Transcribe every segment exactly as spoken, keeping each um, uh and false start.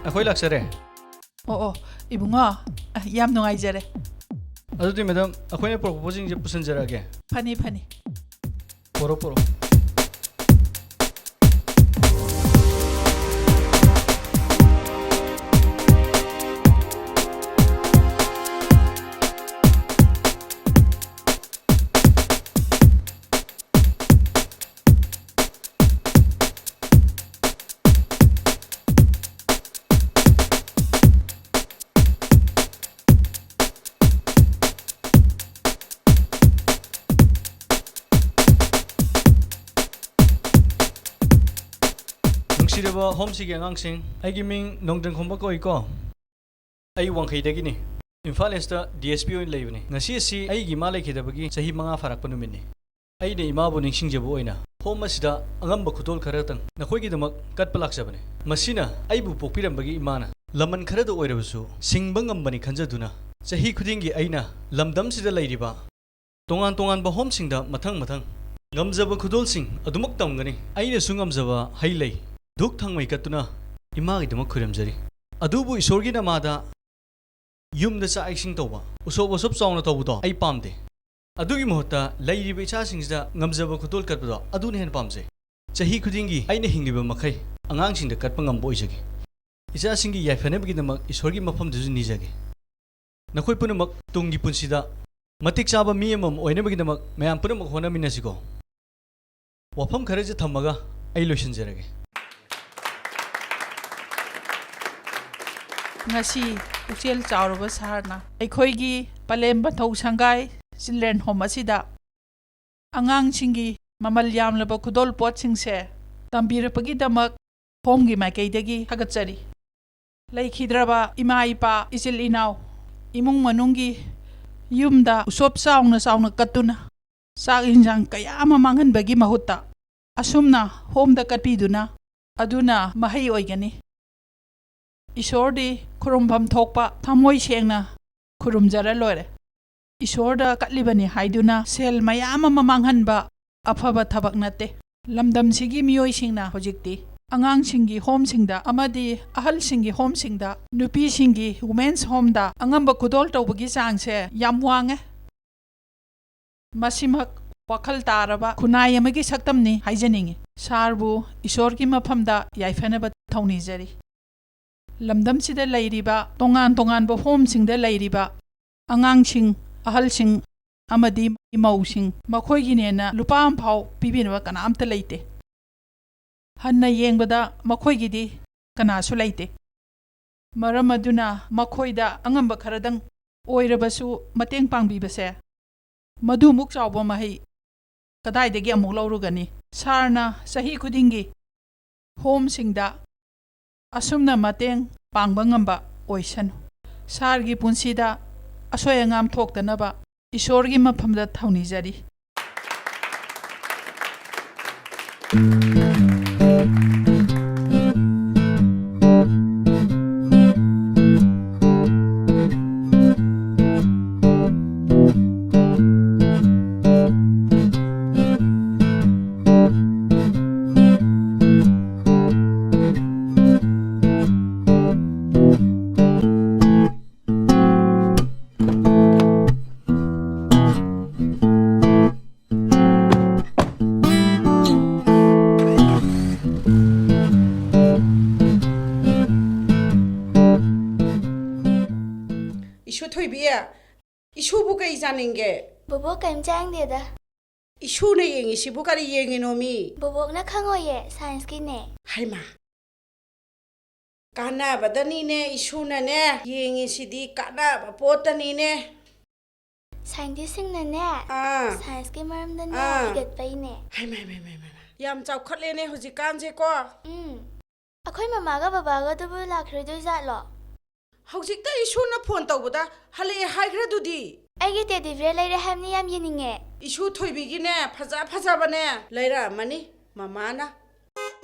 ꯑꯩꯈꯣꯏ ꯂꯥꯛꯆꯔꯦ꯫ ꯑꯣ, ꯑꯣ, ꯏꯕꯨꯡꯉꯣ, ꯑ, ꯌꯥꯝ ꯅꯨꯡꯉꯥꯏꯖꯔꯦ꯫ ꯑꯗꯨꯗꯤ madam, ꯑꯩꯈꯣꯏꯅ ꯄꯨꯔꯛꯄ ꯄꯣꯠꯁꯤꯡꯁꯦ ꯄꯨꯁꯤꯟꯖꯔꯛꯑꯒꯦ꯫ ꯐꯅꯤ, ꯐꯅꯤ꯫ ꯄꯣꯔꯣ, ꯄꯣꯔꯣ꯫ ꯅꯨꯡꯁꯤꯔꯕ ꯍꯣꯝꯁꯤꯒꯤ ꯑꯉꯥꯡꯁꯤꯡ, ꯑꯩꯒꯤ ꯃꯤꯡ ꯅꯣꯡꯗ꯭ꯔꯪꯈꯣꯝꯕ ꯀꯧꯏꯀꯣ꯫ ꯑꯩ ꯋꯥꯡꯈꯩꯗꯒꯤꯅꯤ꯫ Imphal east D S P ꯑꯣꯏꯅ ꯂꯩꯕꯅꯤ꯫ ꯉꯁꯤ ꯑꯁꯤ ꯑꯩꯒꯤ ꯏꯃꯥ ꯂꯩꯈꯤꯗꯕꯒꯤ ꯆꯍꯤ ꯃꯉꯥ ꯐꯥꯔꯛꯄ ꯅꯨꯃꯤꯠꯅꯤ꯫ ꯑꯩꯅ ꯏꯃꯥꯕꯨ ꯅꯤꯡꯁꯤꯡꯖꯕ ꯑꯣꯏꯅ ꯍꯣꯝ ꯑꯁꯤꯗ ꯑꯉꯝꯕ ꯈꯨꯗꯣꯜ ꯈꯔꯇꯪ ꯅꯈꯣꯏꯒꯤꯗꯃꯛ ꯀꯠꯄ ꯂꯥꯛꯆꯕꯅꯤ꯫ ꯃꯁꯤꯅ ꯑꯩꯕꯨ ꯄꯣꯛꯄꯤꯔꯝꯕꯒꯤ ꯏꯃꯥꯅ ꯂꯃꯟ ꯈꯔꯗ ꯑꯣꯏꯔꯕꯁꯨ ꯁꯤꯡꯕ ꯉꯝꯕꯅꯤ ꯈꯟꯖꯗꯨꯅ ꯆꯍꯤ ꯈꯨꯗꯤꯡꯒꯤ ꯑꯩꯅ ꯂꯝꯗꯝꯁꯤꯗ ꯂꯩꯔꯤꯕ ꯇꯣꯉꯥꯟ ꯇꯣꯉꯥꯟꯕ ꯍꯣꯝꯁꯤꯡꯗ ꯃꯊꯪ ꯃꯊꯪ ꯉꯝꯖꯕ ꯈꯨꯗꯣꯜꯁꯤꯡ ꯑꯗꯨꯃꯛ ꯇꯝꯒꯅꯤ꯫ ꯑꯩꯅꯁꯨ ꯉꯝꯖꯕ ꯍꯩ ꯂꯩ, ꯙꯨꯛ ꯊꯥꯎꯃꯩ ꯀꯠꯇꯨꯅ ꯏꯃꯥꯒꯤꯗꯃꯛ ꯈꯨꯔꯨꯝꯖꯔꯤ꯫ ꯑꯗꯨꯕꯨ ꯏꯁꯣꯔꯒꯤ ꯅꯃꯥꯗ ꯌꯨꯝꯗ ꯆꯥꯛ ꯏꯁꯤꯡ ꯇꯧꯕ, ꯎꯁꯣꯞ ꯋꯥꯁꯣꯞ ꯆꯥꯎꯅ ꯇꯧꯕꯗꯣ ꯑꯩ ꯄꯥꯝꯗꯦ꯫ ꯑꯗꯨꯒꯤ ꯃꯍꯨꯠꯇ ꯂꯩꯔꯤꯕ ꯏꯆꯥꯁꯤꯡꯁꯤꯗ ꯉꯝꯖꯕ ꯈꯨꯗꯣꯜ ꯀꯠꯄꯗꯣ ꯑꯗꯨꯅ ꯍꯦꯟꯅ ꯄꯥꯝꯖꯩ꯫ ꯆꯍꯤ ꯈꯨꯗꯤꯡꯒꯤ ꯑꯩꯅ ꯍꯤꯡꯂꯤꯕ ꯃꯈꯩ ꯑꯉꯥꯡꯁꯤꯡꯗ ꯀꯠꯄ ꯉꯝꯕ ꯑꯣꯏꯖꯒꯦ꯫ ꯏꯆꯥꯁꯤꯡꯒꯤ ꯌꯥꯏꯐꯅꯕꯒꯤꯗꯃꯛ ꯏꯁꯣꯔꯒꯤ ꯃꯐꯝꯗꯁꯨ ꯅꯤꯖꯒꯦ꯫ ꯅꯈꯣꯏ ꯄꯨꯝꯅꯃꯛ ꯇꯨꯡꯒꯤ ꯄꯨꯟꯁꯤꯗ ꯃꯇꯤꯛ ꯆꯥꯕ ꯃꯤ ꯑꯃꯃꯝ ꯑꯣꯏꯅꯕꯒꯤꯗꯃꯛ ꯃꯌꯥꯝ ꯄꯨꯝꯅꯃꯛ ꯍꯣꯠꯅꯃꯤꯟꯅꯁꯤꯀꯣ꯫ ꯋꯥꯐꯝ ꯈꯔꯁꯦ ꯊꯝꯃꯒ ꯑꯩ ꯂꯣꯏꯁꯤꯟꯖꯔꯒꯦ꯫ ꯉꯁꯤ ꯄꯨꯛꯆꯦꯜ ꯆꯥꯎꯔꯕ ꯁꯍꯔꯅ ꯑꯩꯈꯣꯏꯒꯤ ꯄꯂꯦꯝ ꯄꯟꯊꯧ ꯁꯪꯒꯥꯏ ꯆꯤꯜꯗ꯭ꯔꯦꯟ ꯍꯣꯝ ꯑꯁꯤꯗ ꯑꯉꯥꯡꯁꯤꯡꯒꯤ ꯃꯃꯜ ꯌꯥꯝꯂꯕ ꯈꯨꯗꯣꯜ ꯄꯣꯠꯁꯤꯡꯁꯦ ꯇꯝꯕꯤꯔꯛꯄꯒꯤꯗꯃꯛ ꯍꯣꯝꯒꯤ ꯃꯥꯏꯀꯩꯗꯒꯤ ꯊꯥꯒꯠꯆꯔꯤ꯫ ꯂꯩꯈꯤꯗ꯭ꯔꯕ ꯏꯃꯥ ꯏꯄꯥ, ꯏꯆꯤꯜ ꯏꯅꯥꯎ, ꯏꯃꯨꯡ ꯃꯅꯨꯡꯒꯤ ꯌꯨꯝꯗ ꯎꯁꯣꯞ ꯆꯥꯎꯅ ꯆꯥꯎꯅ ꯀꯠꯇꯨꯅ ꯆꯥꯛ ꯏꯟꯁꯥꯡ ꯀꯌꯥ ꯑꯃ ꯃꯥꯡꯍꯟꯕꯒꯤ ꯃꯍꯨꯠꯇ ꯑꯁꯨꯝꯅ ꯍꯣꯝꯗ ꯀꯠꯄꯤꯗꯨꯅ ꯑꯗꯨꯅ ꯃꯍꯩ ꯑꯣꯏꯒꯅꯤ꯫ ꯏꯁꯣꯔꯗꯤ ꯈꯨꯔꯨꯝꯐꯝ ꯊꯣꯛꯄ ꯊꯃꯣꯏ ꯁꯦꯡꯅ ꯈꯨꯔꯨꯝꯖꯔ ꯂꯣꯏꯔꯦ꯫ ꯏꯁꯣꯔꯗ ꯀꯠꯂꯤꯕꯅꯤ ꯍꯥꯏꯗꯨꯅ ꯁꯦꯜ ꯃꯌꯥꯝ ꯑꯃ ꯃꯥꯡꯍꯟꯕ ꯑꯐꯕ ꯊꯕꯛ ꯅꯠꯇꯦ꯫ ꯂꯝꯗꯝꯁꯤꯒꯤ ꯃꯤꯑꯣꯏꯁꯤꯡꯅ ꯍꯧꯖꯤꯛꯇꯤ ꯑꯉꯥꯡꯁꯤꯡꯒꯤ ꯍꯣꯝꯁꯤꯡꯗ ꯑꯃꯗꯤ ꯑꯍꯜꯁꯤꯡꯒꯤ ꯍꯣꯝꯁꯤꯡꯗ, ꯅꯨꯄꯤꯁꯤꯡꯒꯤ ꯋꯨꯃꯦꯟꯁ ꯍꯣꯝꯗ ꯑꯉꯝꯕ ꯈꯨꯗꯣꯜ ꯇꯧꯕꯒꯤ ꯆꯥꯡꯁꯦ ꯌꯥꯝ ꯋꯥꯡꯉꯦ꯫ ꯃꯁꯤꯃꯛ ꯋꯥꯈꯜ ꯇꯥꯔꯕ ꯈꯨꯟꯅꯥꯏ ꯑꯃꯒꯤ ꯁꯛꯇꯝꯅꯤ ꯍꯥꯏꯖꯅꯤꯡꯏ꯫ ꯁꯥꯔꯕꯨ ꯏꯁꯣꯔꯒꯤ ꯃꯐꯝꯗ ꯌꯥꯏꯐꯅꯕ ꯊꯧꯅꯤꯖꯔꯤ꯫ ꯂꯝꯗꯝꯁꯤꯗ ꯂꯩꯔꯤꯕ ꯇꯣꯉꯥꯟ ꯇꯣꯉꯥꯟꯕ ꯍꯣꯝꯁꯤꯡꯗ ꯂꯩꯔꯤꯕ ꯑꯉꯥꯡꯁꯤꯡ, ꯑꯍꯜꯁꯤꯡ ꯑꯃꯗꯤ ꯃꯧꯁꯤꯡ, ꯃꯈꯣꯏꯒꯤꯅꯦꯅ ꯂꯨꯄꯥ ꯑꯃꯐꯥꯎ ꯄꯤꯕꯤꯅꯕ ꯀꯅꯥꯝꯇ ꯂꯩꯇꯦ꯫ ꯍꯟꯅ ꯌꯦꯡꯕꯗ ꯃꯈꯣꯏꯒꯤꯗꯤ ꯀꯅꯥꯁꯨ ꯂꯩꯇꯦ꯫ ꯃꯔꯝ ꯑꯗꯨꯅ ꯃꯈꯣꯏꯗ ꯑꯉꯝꯕ ꯈꯔꯗꯪ ꯑꯣꯏꯔꯕꯁꯨ ꯃꯇꯦꯡ ꯄꯥꯡꯕꯤꯕꯁꯦ, ꯃꯗꯨꯃꯨꯛ ꯆꯥꯎꯕ ꯃꯍꯩ ꯀꯗꯥꯏꯗꯒꯤ ꯑꯃꯨꯛ ꯂꯧꯔꯨꯒꯅꯤ? ꯁꯥꯔꯅ ꯆꯍꯤ ꯈꯨꯗꯤꯡꯒꯤ ꯍꯣꯝꯁꯤꯡꯗ ꯑꯁꯨꯝꯅ ꯃꯇꯦꯡ ꯄꯥꯡꯕ ꯉꯝꯕ ꯑꯣꯏꯁꯅꯨ꯫ ꯁꯥꯔꯒꯤ ꯄꯨꯟꯁꯤꯗ ꯑꯁꯣꯏ ꯑꯉꯥꯝ ꯊꯣꯛꯇꯅꯕ ꯏꯁꯣꯔꯒꯤ ꯃꯐꯝꯗ ꯊꯧꯅꯤꯖꯔꯤ꯫ ꯏꯁꯨ ꯊꯣꯏꯕꯤ, ꯏꯁꯨꯕꯨ ꯀꯩ ꯆꯥꯅꯤꯡꯒꯦ? ꯕꯣꯕꯣꯛ ꯀꯩꯝ ꯆꯥꯅꯤꯡꯗꯦꯗ꯫ ꯏꯁꯨꯅ ꯌꯦꯡꯉꯤꯁꯤꯕꯨ ꯀꯔꯤ ꯌꯦꯡꯉꯤꯅꯣ ꯃꯤ? ꯕꯣꯕꯣꯛꯅ ꯈꯪꯉꯣꯏꯌꯦ, ꯁꯥꯏꯟꯁꯀꯤꯅꯦ꯫ ꯍꯩꯃꯥ, ꯀꯥꯟꯅꯕꯗꯅꯤꯅꯦ ꯏꯁꯨꯅꯅꯦ ꯌꯦꯡꯉꯤꯁꯤꯗꯤ, ꯀꯥꯟꯅꯕ ꯄꯣꯠꯇꯅꯤꯅꯦ꯫ ꯁꯥꯏꯟꯇꯤꯁꯁꯤꯡꯅꯅꯦ, ꯑꯥ꯫ ꯁꯥꯏꯟꯁꯀꯤ ꯃꯔꯝꯗꯅꯦ ꯑꯥ꯫ ꯏꯒꯠꯄꯩꯅꯦ꯫ ꯍꯩꯃꯥ, ꯍꯩꯃꯥ, ꯍꯩꯃꯥ, ꯍꯩꯃꯥ꯫ ꯌꯥꯝ ꯆꯥꯎꯈꯠꯂꯦꯅꯦ ꯍꯧꯖꯤꯛꯀꯥꯟꯁꯦꯀꯣ꯫ ꯎꯝ꯫ ꯑꯩꯈꯣꯏ ꯃꯃꯥꯒ ꯕꯕꯥꯒꯗꯨꯕꯨ ꯂꯥꯛꯈꯤꯔꯣꯏꯗꯣꯏ ꯖꯥꯠꯂꯣ? ꯍꯧꯖꯤꯛꯇ ꯏꯁꯨꯅ ꯐꯣꯟ ꯇꯧꯕꯗ ꯍꯜꯂꯛꯑꯦ ꯍꯥꯏꯈ꯭ꯔꯗꯨꯗꯤ꯫ ꯑꯩꯒꯤ ꯇꯦꯗꯤ ꯕꯤꯌꯔ ꯂꯩꯔꯦ ꯍꯥꯏꯕꯅꯤ, ꯌꯥꯝ ꯌꯦꯡꯅꯤꯡꯉꯦ꯫ ꯏꯁꯨ ꯊꯣꯏꯕꯤꯒꯤꯅꯦ ꯐꯖ ꯐꯖꯕꯅꯦ ꯂꯩꯔꯛꯑꯃꯅꯤ ꯃꯃꯥꯅ꯫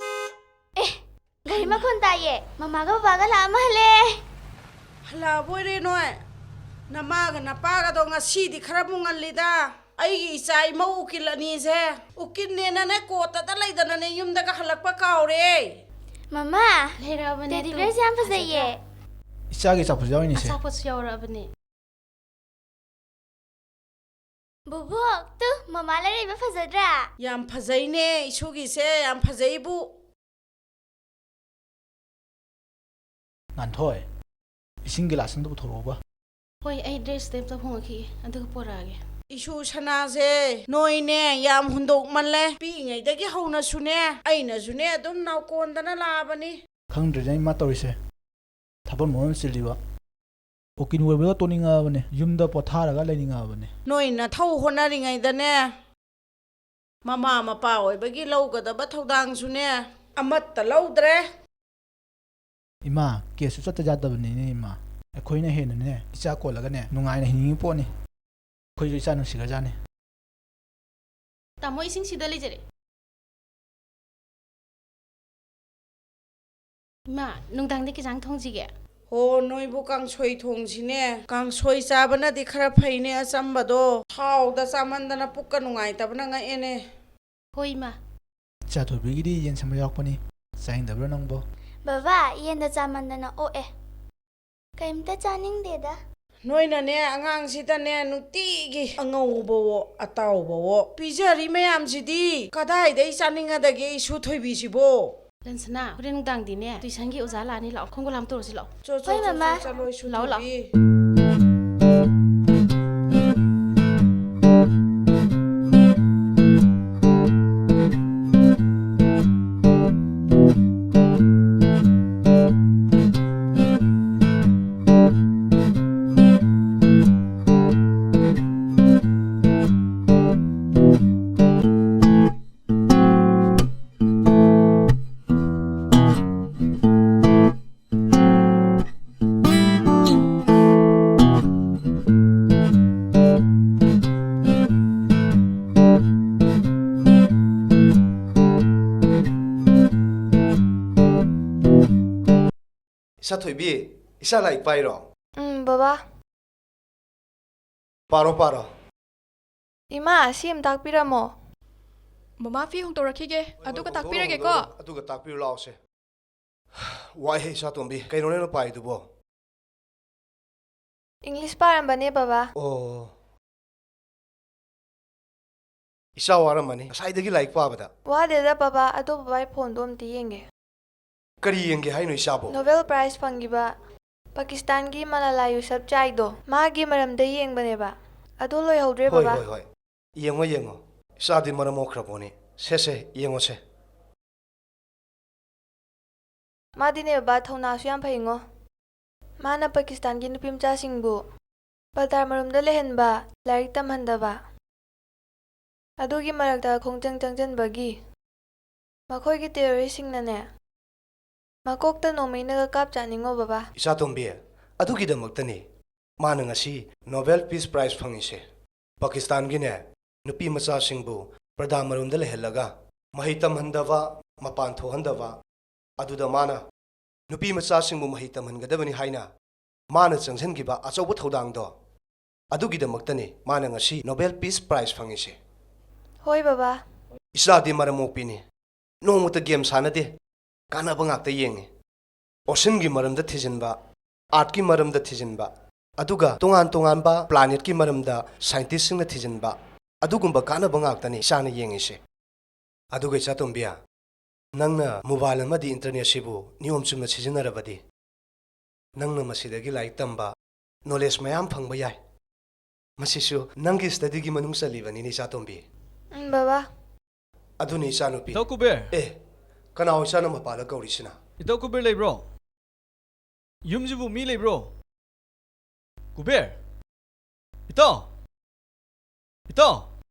ꯑꯦ, ꯒꯥꯔꯤ ꯃꯈꯣꯟ ꯇꯥꯏꯌꯦ꯫ ꯃꯃꯥꯒ ꯕꯕꯥꯒ ꯂꯥꯛꯑ ꯃꯥꯜꯂꯦ꯫ ꯍꯜꯂꯛꯑꯕꯣꯏꯔꯦ ꯅꯣꯏ? ꯅꯃꯥꯒ ꯅꯄꯥꯒꯗꯣ ꯉꯁꯤꯗꯤ ꯈꯔꯕꯨ ꯉꯜꯂꯤꯗ꯫ ꯑꯩꯒꯤ ꯏꯆꯥ ꯏꯃꯧ ꯎꯀꯤꯜ ꯑꯅꯤꯁꯦ ꯎꯀꯤꯜꯅꯦꯅꯅꯦ ꯀꯣꯔꯠꯇꯗ ꯂꯩꯗꯅꯅꯦ ꯌꯨꯝꯗꯒ ꯍꯜꯂꯛꯄ ꯀꯥꯎꯔꯦ꯫ ꯃꯃꯥ, ꯂꯩꯔꯛꯑꯕꯅꯦ ꯇꯦꯗꯤ ꯇꯨ꯫ ꯕꯤꯌꯔꯁꯦ ꯌꯥꯝ ꯐꯖꯩꯌꯦ꯫ ꯏꯆꯥꯒꯤ ꯑꯆꯥꯄꯣꯠꯁꯨ ꯌꯥꯎꯔꯤꯅꯦ ꯁꯦ꯫ ꯑꯆꯥꯄꯣꯠꯁꯨ ꯌꯥꯎꯔꯛꯑꯕꯅꯦ꯫ ꯕꯨꯕꯣꯛ, ꯇꯨ, ꯃꯃꯥ ꯂꯩꯔꯛꯏꯕ ꯐꯖꯗ꯭ꯔꯥ? ꯌꯥꯝ ꯐꯖꯩꯅꯦ ꯏꯁꯨꯒꯤꯁꯦ, ꯌꯥꯝ ꯐꯖꯩꯕꯨ꯫ ꯉꯥꯟꯊꯣꯏ, ꯏꯁꯤꯡ ꯒꯤꯂꯥꯁ ꯑꯝꯇ ꯄꯨꯊꯣꯔꯛꯎꯕ꯫ ꯍꯣꯏ, ꯑꯩ ꯗ꯭ꯔꯦꯁꯇ ꯑꯝꯇ ꯍꯣꯡꯉꯛꯈꯤꯒꯦ, ꯑꯗꯨꯒ ꯄꯣꯔꯛꯑꯒꯦ꯫ ꯏꯁꯨ ꯁꯅꯥꯁꯦ, ꯅꯣꯏꯅꯦ ꯌꯥꯝ ꯍꯨꯟꯗꯣꯛꯃꯜꯂꯦ꯫ ꯄꯤꯛꯏꯉꯩꯗꯒꯤ ꯍꯧꯅꯁꯨꯅꯦ, ꯑꯩꯅꯁꯨꯅꯦ ꯑꯗꯨꯝ ꯅꯥꯎꯀꯣꯟꯗꯅ ꯂꯥꯛꯑꯕꯅꯤ꯫ ꯈꯪꯗ꯭ꯔꯦꯗ ꯏꯃꯥ ꯇꯧꯔꯤꯁꯦ, ꯊꯕꯛ ꯃꯔꯣꯟ ꯆꯤꯜꯂꯤꯕ꯫ ꯎꯀꯤꯜ ꯑꯣꯏꯕꯒ ꯇꯣꯛꯅꯤꯡꯉꯛꯑꯕꯅꯦ, ꯌꯨꯝꯗ ꯄꯣꯊꯥꯔꯒ ꯂꯩꯅꯤꯡꯉꯛꯑꯕꯅꯦ꯫ ꯅꯣꯏ ꯅꯊꯧ ꯍꯣꯠꯅꯔꯤꯉꯩꯗꯅꯦ, ꯃꯃꯥ ꯃꯄꯥ ꯑꯣꯏꯕꯒꯤ ꯂꯧꯒꯗꯕ ꯊꯧꯗꯥꯡꯁꯨꯅꯦ, ꯑꯃꯠꯇ ꯂꯧꯗ꯭ꯔꯦ꯫ ꯏꯃꯥ, ꯀꯦꯁꯁꯨ ꯆꯠꯇ ꯌꯥꯗꯕꯅꯤꯅꯦ ꯏꯃꯥ꯫ ꯑꯩꯈꯣꯏꯅ ꯍꯦꯟꯅꯅꯦ, ꯏꯆꯥ ꯀꯣꯜꯂꯒꯅꯦ, ꯅꯨꯡꯉꯥꯏꯅ ꯍꯤꯡꯅꯤꯡꯉꯤ ꯄꯣꯠꯅꯤ꯫ ꯑꯩꯈꯣꯏꯁꯨ ꯏꯆꯥ ꯅꯨꯡꯁꯤꯈ꯭ꯔꯖꯥꯠꯅꯤ꯫ ꯇꯥꯃꯣ, ꯏꯁꯤꯡ ꯁꯤꯗ ꯂꯩꯖꯔꯦ꯫ ꯏꯃꯥ, ꯅꯨꯡꯗꯥꯡꯗꯤ ꯀꯩ ꯏꯟꯖꯥꯡ ꯊꯣꯡꯁꯤꯒꯦ? ꯍꯣ, ꯅꯣꯏꯕꯨ ꯀꯥꯡꯁꯣꯏ ꯊꯣꯡꯁꯤꯅꯦ꯫ ꯀꯥꯡꯁꯣꯏ ꯆꯥꯕꯅꯗꯤ ꯈꯔ ꯐꯩꯅꯦ, ꯑꯆꯝꯕꯗꯣ꯫ ꯊꯥꯎꯗ ꯆꯥꯃꯟꯗꯅ ꯄꯨꯛꯀ ꯅꯨꯡꯉꯥꯏꯇꯕꯅ ꯉꯛꯑꯦꯅꯦ꯫ ꯍꯣꯏ, ꯏꯃꯥ꯫ ꯏꯆꯥ ꯊꯣꯏꯕꯤꯒꯤꯗꯤ ꯌꯦꯟ ꯁꯦꯝꯕ ꯌꯥꯎꯔꯛꯄꯅꯤ꯫ ꯆꯥꯅꯤꯡꯗꯕ꯭ꯔꯥ ꯅꯪꯕꯣ? ꯕꯕꯥ, ꯌꯦꯟꯗ ꯆꯥꯃꯟꯗꯅ ꯑꯣꯛꯑꯦ꯫ ꯀꯩꯝꯇ ꯆꯥꯅꯤꯡꯗꯦꯗ꯫ ꯅꯣꯏꯅꯅꯦ, ꯑꯉꯥꯡꯁꯤꯗꯅꯦ, ꯅꯨꯡꯇꯤꯒꯤ ꯑꯉꯧꯕꯋꯣ, ꯑꯇꯥꯎꯕꯋꯣ ꯄꯤꯖꯔꯤ ꯃꯌꯥꯝꯁꯤꯗꯤ꯫ ꯀꯗꯥꯏꯗꯩ ꯆꯥꯅꯤꯡꯉꯗꯒꯦ ꯏꯁꯨ ꯊꯣꯏꯕꯤꯁꯤꯕꯣ? ꯂꯟꯁꯅꯥ, ꯍꯣꯔꯦꯟ ꯅꯨꯡꯗꯥꯡꯗꯤꯅꯦ, ꯇꯨꯏꯁꯟꯒꯤ ꯑꯣꯖꯥ ꯂꯥꯛꯑꯅꯤ, ꯂꯥꯛꯑꯣ, ꯈꯣꯡꯒꯨꯜ ꯂꯥꯝ ꯇꯧꯔꯁꯤ, ꯂꯥꯛꯑꯣ꯫ ꯆꯣ, ꯆꯣ, ꯍꯣꯏ, ꯆꯣ, ꯃꯃꯥ꯫ ꯆꯣ, ꯆꯠꯂꯣ, ꯏꯁꯨ ꯂꯥꯛꯑꯣ, ꯂꯥꯛꯑꯣ꯫ ꯊꯣꯏꯕꯤ꯫ ꯏꯆꯥ ꯊꯣꯏꯕꯤ, ꯏꯆꯥ ꯂꯥꯏꯔꯤꯛ ꯄꯥꯏꯔꯣ? ꯎꯝ, ꯕꯕꯥ꯫ ꯄꯥꯔꯣ, ꯄꯥꯔꯣ꯫ ꯏꯃꯥ, ꯁꯤ ꯑꯃ ꯇꯥꯛꯄꯤꯔꯝꯃꯣ꯫ ꯃꯃꯥ, ꯐꯤ ꯍꯣꯡꯗꯣꯔꯛꯈꯤꯒꯦ, ꯍꯣꯏ, ꯍꯣꯏ, ꯑꯗꯨꯒ ꯍꯣꯡꯗꯣꯛꯎꯔꯣ, ꯇꯥꯛꯄꯤꯔꯒꯦꯀꯣ꯫ ꯍꯣꯡꯗꯣꯛꯎꯔꯣ, ꯑꯗꯨꯒ ꯇꯥꯛꯄꯤꯔꯨ ꯂꯥꯛꯑꯣꯁꯦ꯫ ꯋꯥꯏꯍꯦ, ꯏꯆꯥꯇꯣꯝꯕꯤ, ꯀꯩꯅꯣ ꯅꯪꯅ ꯄꯥꯏꯗꯨꯕꯣ? ꯏꯪꯂꯤꯁ ꯄꯥꯔꯝꯕꯅꯦ, ꯕꯕꯥ꯫ ꯑꯣ꯫ ꯏꯆꯥ ꯋꯥꯔꯝꯃꯅꯤ ꯉꯁꯥꯏꯗꯒꯤ ꯂꯥꯏꯔꯤꯛ ꯄꯥꯕꯗ꯫ ꯋꯥꯗꯦꯗ, ꯕꯕꯥ, ꯑꯗꯣ ꯕꯕꯥꯒꯤ ꯐꯣꯟꯗꯣ ꯑꯝꯇ ꯌꯦꯡꯒꯦ꯫ ꯀꯔꯤ ꯌꯦꯡꯒꯦ ꯍꯥꯏꯅꯣ, ꯏꯆꯥꯕꯣ? ꯅꯣꯕꯦꯜ ꯄ꯭ꯔꯥꯏꯖ ꯐꯪꯈꯤꯕ ꯄꯥꯀꯤꯁꯇꯥꯟꯒꯤ ꯃꯂꯥꯂꯥ ꯌꯨꯁꯐꯖꯥꯏꯗꯣ, ꯃꯥꯒꯤ ꯃꯔꯝꯗ ꯌꯦꯡꯕꯅꯦꯕ꯫ ꯑꯗꯣ ꯂꯣꯏꯍꯧꯗ꯭ꯔꯦ, ꯍꯣꯏ, ꯕꯕꯥ꯫ ꯍꯣꯏ, ꯍꯣꯏ꯫ ꯌꯦꯡꯉꯣ, ꯌꯦꯡꯉꯣ꯫ ꯏꯆꯥꯗꯤ ꯃꯔꯝ ꯃꯣꯛꯈ꯭ꯔꯕꯣꯅꯦ꯫ ꯁꯦ, ꯁꯦ, ꯌꯦꯡꯉꯣꯁꯦ꯫ ꯃꯥꯗꯤꯅꯦ, ꯕꯕꯥ, ꯊꯧꯅꯥꯁꯨ ꯌꯥꯝ ꯐꯩꯉꯣ꯫ ꯃꯥꯅ ꯄꯥꯀꯤꯁꯇꯥꯟꯒꯤ ꯅꯨꯄꯤ ꯃꯆꯥꯁꯤꯡꯕꯨ ꯄꯔꯗꯥ ꯃꯔꯨꯝꯗ ꯂꯩꯍꯟꯕ, ꯂꯥꯏꯔꯤꯛ ꯇꯝꯍꯟꯗꯕ, ꯑꯗꯨꯒꯤ ꯃꯔꯛꯇ ꯈꯣꯡꯖꯪ ꯆꯪꯁꯤꯟꯕꯒꯤ ꯃꯈꯣꯏꯒꯤ ꯇꯦꯔꯣꯔꯤꯁꯁꯤꯡꯅꯅꯦ, ꯃꯀꯣꯛꯇ ꯅꯣꯡꯃꯩꯅꯒ ꯀꯥꯞꯆꯥꯅꯤꯡꯉꯣ, ꯕꯕꯥ꯫ ꯏꯆꯥꯇꯣꯝꯕꯤ, ꯑꯗꯨꯒꯤꯗꯃꯛꯇꯅꯤ ꯃꯥꯅ ꯉꯁꯤ ꯅꯣꯕꯦꯜ ꯄꯤꯁ ꯄ꯭ꯔꯥꯏꯖ ꯐꯪꯉꯤꯁꯦ꯫ ꯄꯥꯀꯤꯁꯇꯥꯟꯒꯤꯅꯦ, ꯅꯨꯄꯤ ꯃꯆꯥꯁꯤꯡꯕꯨ ꯄꯔꯗꯥ ꯃꯔꯨꯝꯗ ꯂꯩꯍꯜꯂꯒ ꯃꯍꯩ ꯇꯝꯍꯟꯗꯕ, ꯃꯄꯥꯟ ꯊꯣꯛꯍꯟꯗꯕ, ꯑꯗꯨꯗ ꯃꯥꯅ ꯅꯨꯄꯤ ꯃꯆꯥꯁꯤꯡꯕꯨ ꯃꯍꯩ ꯇꯝꯍꯟꯒꯗꯕꯅꯤ ꯍꯥꯏꯅ ꯃꯥꯅ ꯆꯪꯁꯤꯟꯈꯤꯕ ꯑꯆꯧꯕ ꯊꯧꯗꯥꯡꯗꯣ, ꯑꯗꯨꯒꯤꯗꯃꯛꯇꯅꯤ ꯃꯥꯅ ꯉꯁꯤ ꯅꯣꯕꯦꯜ ꯄꯤꯁ ꯄ꯭ꯔꯥꯏꯖ ꯐꯪꯉꯤꯁꯦ꯫ ꯍꯣꯏ, ꯕꯕꯥ꯫ ꯏꯆꯥꯗꯤ ꯃꯔꯝ ꯃꯣꯛꯄꯤꯅꯤ꯫ ꯅꯣꯡꯃꯇ ꯒꯦꯝ ꯁꯥꯟꯅꯗꯦ꯫ ꯀꯥꯟꯅꯕ ꯉꯥꯛꯇ ꯌꯦꯡꯉꯤ꯫ ꯑꯣꯁꯤꯟꯒꯤ ꯃꯔꯝꯗ ꯊꯤꯖꯤꯟꯕ, ꯑꯥꯔꯠꯀꯤ ꯃꯔꯝꯗ ꯊꯤꯖꯤꯟꯕ, ꯑꯗꯨꯒ ꯇꯣꯉꯥꯟ ꯇꯣꯉꯥꯟꯕ ꯄ꯭ꯂꯥꯅꯦꯠꯀꯤ ꯃꯔꯝꯗ ꯁꯥꯏꯟꯇꯤꯁꯁꯤꯡꯅ ꯊꯤꯖꯤꯟꯕ, ꯑꯗꯨꯒꯨꯝꯕ ꯀꯥꯟꯅꯕ ꯉꯥꯛꯇꯅꯤ ꯏꯆꯥꯅ ꯌꯦꯡꯉꯤꯁꯦ꯫ ꯑꯗꯨꯒ ꯏꯆꯥꯇꯣꯝꯕꯤ, ꯅꯪꯅ ꯃꯣꯕꯥꯏꯜ ꯑꯃꯗꯤ ꯏꯟꯇꯔꯅꯦꯠꯁꯤꯕꯨ ꯅꯤꯌꯣꯝ ꯆꯨꯝꯅ ꯁꯤꯖꯤꯟꯅꯔꯕꯗꯤ, ꯅꯪꯅ ꯃꯁꯤꯗꯒꯤ ꯂꯥꯏꯔꯤꯛ ꯇꯝꯕ, ꯅꯣꯂꯦꯖ ꯃꯌꯥꯝ ꯐꯪꯕ ꯌꯥꯏ꯫ ꯃꯁꯤꯁꯨ ꯅꯪꯒꯤ ꯁ꯭ꯇꯗꯤꯒꯤ ꯃꯅꯨꯡ ꯆꯜꯂꯤꯕꯅꯤꯅꯦ, ꯏꯆꯥꯇꯣꯝꯕꯤ꯫ ꯎꯝ, ꯕꯕꯥ꯫ ꯑꯗꯨꯅꯤ, ꯏꯆꯥꯅꯨꯄꯤ꯫ ꯏꯇꯥꯎ ꯀꯨꯕꯦꯔ꯫ ꯑꯦ, ꯀꯅꯥ ꯑꯣꯏꯖꯥꯠꯅꯣ ꯃꯄꯥꯗ ꯀꯧꯔꯤꯁꯤꯅ? ꯏꯇꯥꯎ ꯀꯨꯕꯦꯔ ꯂꯩꯕ꯭ꯔꯣ? ꯌꯨꯝꯁꯤꯕꯨ ꯃꯤ ꯂꯩꯕ꯭ꯔꯣ? ꯀꯨꯕꯦꯔ? ꯏꯇꯥꯎ? ꯏꯇꯥꯎ?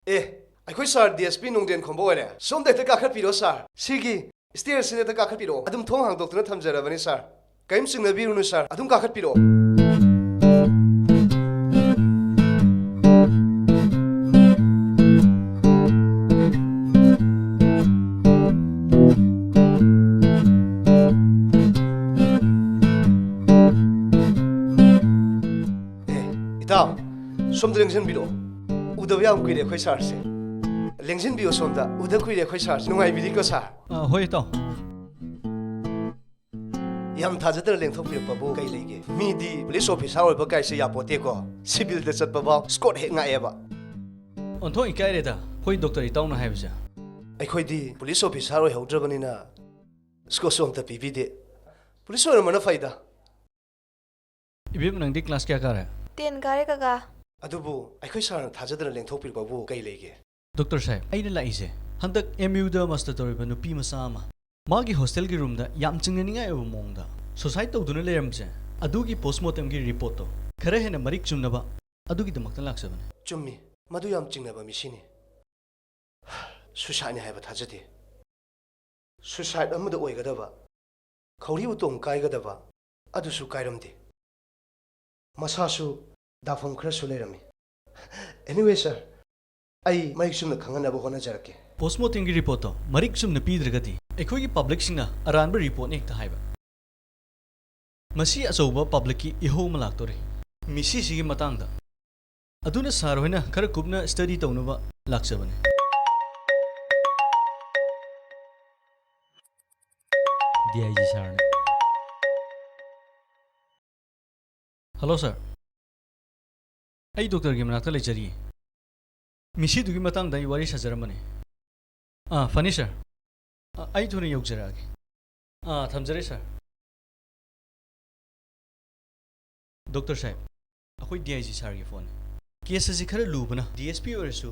ꯑꯦ, ꯑꯩꯈꯣꯏ ꯁꯥꯔ ꯗꯤ ꯑꯦꯁ ꯄꯤ ꯅꯣꯡꯗꯦꯟ ꯈꯣꯝꯕ ꯑꯣꯏꯔꯦ꯫ ꯁꯣꯝꯗ ꯍꯦꯛꯇ ꯀꯥꯈꯠꯄꯤꯔꯣ, ꯁꯥꯔ꯫ ꯁꯤꯒꯤ ꯁ꯭ꯇꯦꯌꯔꯁꯤꯗ ꯍꯦꯛꯇ ꯀꯥꯈꯠꯄꯤꯔꯛꯑꯣ꯫ ꯑꯗꯨꯝ ꯊꯣꯡ ꯍꯥꯡꯗꯣꯛꯇꯨꯅ ꯊꯝꯖꯔꯕꯅꯤ, ꯁꯥꯔ꯫ ꯀꯔꯤꯝ ꯆꯤꯡꯅꯕꯤꯔꯨꯅꯨ, ꯁꯥꯔ꯫ ꯑꯗꯨꯝ ꯀꯥꯈꯠꯄꯤꯔꯛꯑꯣ꯫ ꯑꯦ, ꯏꯇꯥꯎ, ꯁꯣꯝꯗ ꯂꯦꯡꯁꯤꯟꯕꯤꯔꯛꯑꯣ꯫ ꯎꯗꯕ ꯌꯥꯝ ꯀꯨꯏꯔꯦ ꯑꯩꯈꯣꯏ ꯁꯥꯔꯁꯦ꯫ ꯂꯦꯡꯁꯤꯟꯕꯤꯌꯨ ꯁꯣꯝꯗ꯫ ꯎꯗ ꯀꯨꯏꯔꯦ ꯑꯩꯈꯣꯏ ꯁꯥꯔꯁꯦ꯫ ꯅꯨꯡꯉꯥꯏꯕꯤꯔꯤꯀꯣ ꯁꯥꯔ? ꯑ, ꯍꯣꯏ, ꯏꯇꯥꯎ꯫ ꯌꯥꯝ ꯊꯥꯖꯗꯅ ꯂꯦꯡꯊꯣꯛꯄꯤꯔꯛꯄꯕꯨ ꯀꯩ ꯂꯩꯒꯦ? ꯃꯤꯗꯤ ꯄꯨꯂꯤꯁ ꯑꯣꯐꯤꯁꯥꯔ ꯑꯣꯏꯕ ꯀꯥꯏꯁꯦ ꯌꯥꯄꯣꯠꯇꯦꯀꯣ꯫ ꯁꯤꯚꯤꯜꯗ ꯆꯠꯄꯐꯥꯎ ꯁ꯭ꯀꯣꯠ ꯍꯦꯛ ꯉꯥꯛꯑꯦꯕ꯫ ꯑꯣꯟꯊꯣꯛ ꯏꯀꯥꯏꯔꯦꯗ, ꯑꯩꯈꯣꯏ ꯗꯣꯛꯇꯔ ꯏꯇꯥꯎꯅ ꯍꯥꯏꯕꯁꯦ꯫ ꯑꯩꯈꯣꯏꯗꯤ ꯄꯨꯂꯤꯁ ꯑꯣꯐꯤꯁꯥꯔ ꯑꯣꯏꯍꯧꯗ꯭ꯔꯕꯅꯤꯅ ꯁ꯭ꯀꯣꯠꯁꯨ ꯑꯝꯇ ꯄꯤꯕꯤꯗꯦ꯫ ꯄꯨꯂꯤꯁ ꯑꯣꯏꯔꯝꯕꯅ ꯐꯩꯗ꯫ ꯏꯕꯦꯝ, ꯅꯪꯗꯤ ꯀ꯭ꯂꯥꯁ ꯀꯌꯥ ꯀꯥꯔꯦ? ꯇꯦꯟ ꯀꯥꯔꯦ, ꯀꯀꯥ꯫ ꯑꯗꯨꯕꯨ ꯑꯩꯈꯣꯏ ꯁꯥꯔꯅ ꯊꯥꯖꯗꯅ ꯂꯦꯡꯊꯣꯛꯄꯤꯔꯛꯄꯕꯨ ꯀꯩ ꯂꯩꯒꯦ? ꯗꯣꯛꯇꯔ ꯁꯥꯍꯦꯕ, ꯑꯩꯅ ꯂꯥꯛꯏꯁꯦ ꯍꯟꯗꯛ ꯑꯦꯝ ꯌꯨꯗ ꯃꯥꯁꯇꯔ ꯇꯧꯔꯤꯕ ꯅꯨꯄꯤ ꯃꯆꯥ ꯑꯃ ꯃꯥꯒꯤ ꯍꯣꯁꯇꯦꯜꯒꯤ ꯔꯨꯝꯗ ꯌꯥꯝ ꯆꯤꯡꯅꯅꯤꯡꯉꯥꯏ ꯑꯣꯏꯕ ꯃꯑꯣꯡꯗ ꯁꯨꯁꯥꯏꯗ ꯇꯧꯗꯨꯅ ꯂꯩꯔꯝꯕꯁꯦ, ꯑꯗꯨꯒꯤ ꯄꯣꯁꯃꯣꯔꯇꯦꯝꯒꯤ ꯔꯤꯄꯣꯔꯠꯇꯣ ꯈꯔ ꯍꯦꯟꯅ ꯃꯔꯤꯛ ꯆꯨꯝꯅꯕ ꯑꯗꯨꯒꯤꯗꯃꯛꯇ ꯂꯥꯛꯆꯕꯅꯦ꯫ ꯆꯨꯝꯃꯤ, ꯃꯗꯨ ꯌꯥꯝ ꯆꯤꯡꯅꯕ ꯃꯤꯁꯤꯅꯤ꯫ ꯁꯨꯁꯥꯏꯗꯅꯤ ꯍꯥꯏꯕ ꯊꯥꯖꯗꯦ꯫ ꯁꯨꯁꯥꯏꯗ ꯑꯃꯗ ꯑꯣꯏꯒꯗꯕ, ꯈꯧꯔꯤ ꯎꯇꯣꯡ ꯀꯥꯏꯒꯗꯕ ꯑꯗꯨꯁꯨ ꯀꯥꯏꯔꯝꯗꯦ꯫ ꯃꯁꯥꯁꯨ ꯗꯥꯐꯝ ꯈꯔꯁꯨ ꯂꯩꯔꯝꯃꯤ꯫ Anyway, sir, ꯑꯩ ꯃꯔꯤꯛ ꯆꯨꯝꯅ ꯈꯪꯍꯟꯅꯕ ꯍꯣꯠꯅꯖꯔꯛꯀꯦ꯫ ꯄꯣꯁꯃꯣꯔꯇꯦꯝꯒꯤ ꯔꯤꯄꯣꯔꯠꯇꯣ ꯃꯔꯤꯛ ꯆꯨꯝꯅ ꯄꯤꯗ꯭ꯔꯒꯗꯤ ꯑꯩꯈꯣꯏꯒꯤ ꯄꯕ꯭ꯂꯤꯛꯁꯤꯡꯅ ꯑꯔꯥꯟꯕ ꯔꯤꯄꯣꯔꯠꯅꯤ ꯍꯦꯛꯇ ꯍꯥꯏꯕ꯫ ꯃꯁꯤ ꯑꯆꯧꯕ ꯄꯕ꯭ꯂꯤꯛꯀꯤ ꯏꯍꯧ ꯑꯃ ꯂꯥꯛꯇꯣꯔꯤ꯫ ꯃꯤꯁꯤꯁꯤꯒꯤ ꯃꯇꯥꯡꯗ꯫ ꯑꯗꯨꯅ ꯁꯥꯔ ꯍꯣꯏꯅ ꯈꯔ ꯀꯨꯞꯅ ꯁ꯭ꯇꯗꯤ ꯇꯧꯅꯕ ꯂꯥꯛꯆꯕꯅꯤ꯫ ꯗꯤ ꯑꯥꯏ ꯖꯤ ꯁꯥꯔꯅ꯫ ꯍꯜꯂꯣ ꯁꯥꯔ, ꯑꯩ ꯗꯣꯛꯇꯔꯒꯤ ꯃꯅꯥꯛꯇ ꯂꯩꯖꯔꯤꯌꯦ꯫ ꯃꯤꯁꯤꯗꯨꯒꯤ ꯃꯇꯥꯡꯗ ꯑꯩ ꯋꯥꯔꯤ ꯁꯥꯖꯔꯝꯕꯅꯤ꯫ ꯑꯥ, ꯐꯅꯤ ꯁꯥꯔ꯫ ꯑꯥ, ꯑꯩ ꯊꯨꯅ ꯌꯧꯖꯔꯛꯑꯒꯦ꯫ ꯑꯥ, ꯊꯝꯖꯔꯦ ꯁꯥꯔ꯫ ꯗꯣꯛꯇꯔ ꯁꯥꯍꯦꯕ, ꯑꯩꯈꯣꯏ ꯗꯤ ꯑꯥꯏ ꯖꯤ ꯁꯥꯔꯒꯤ ꯐꯣꯟꯅꯤ꯫ ꯀꯦꯁ ꯑꯁꯤ ꯈꯔ ꯂꯨꯕꯅ ꯗꯤ ꯑꯦꯁ ꯄꯤ ꯑꯣꯏꯔꯁꯨ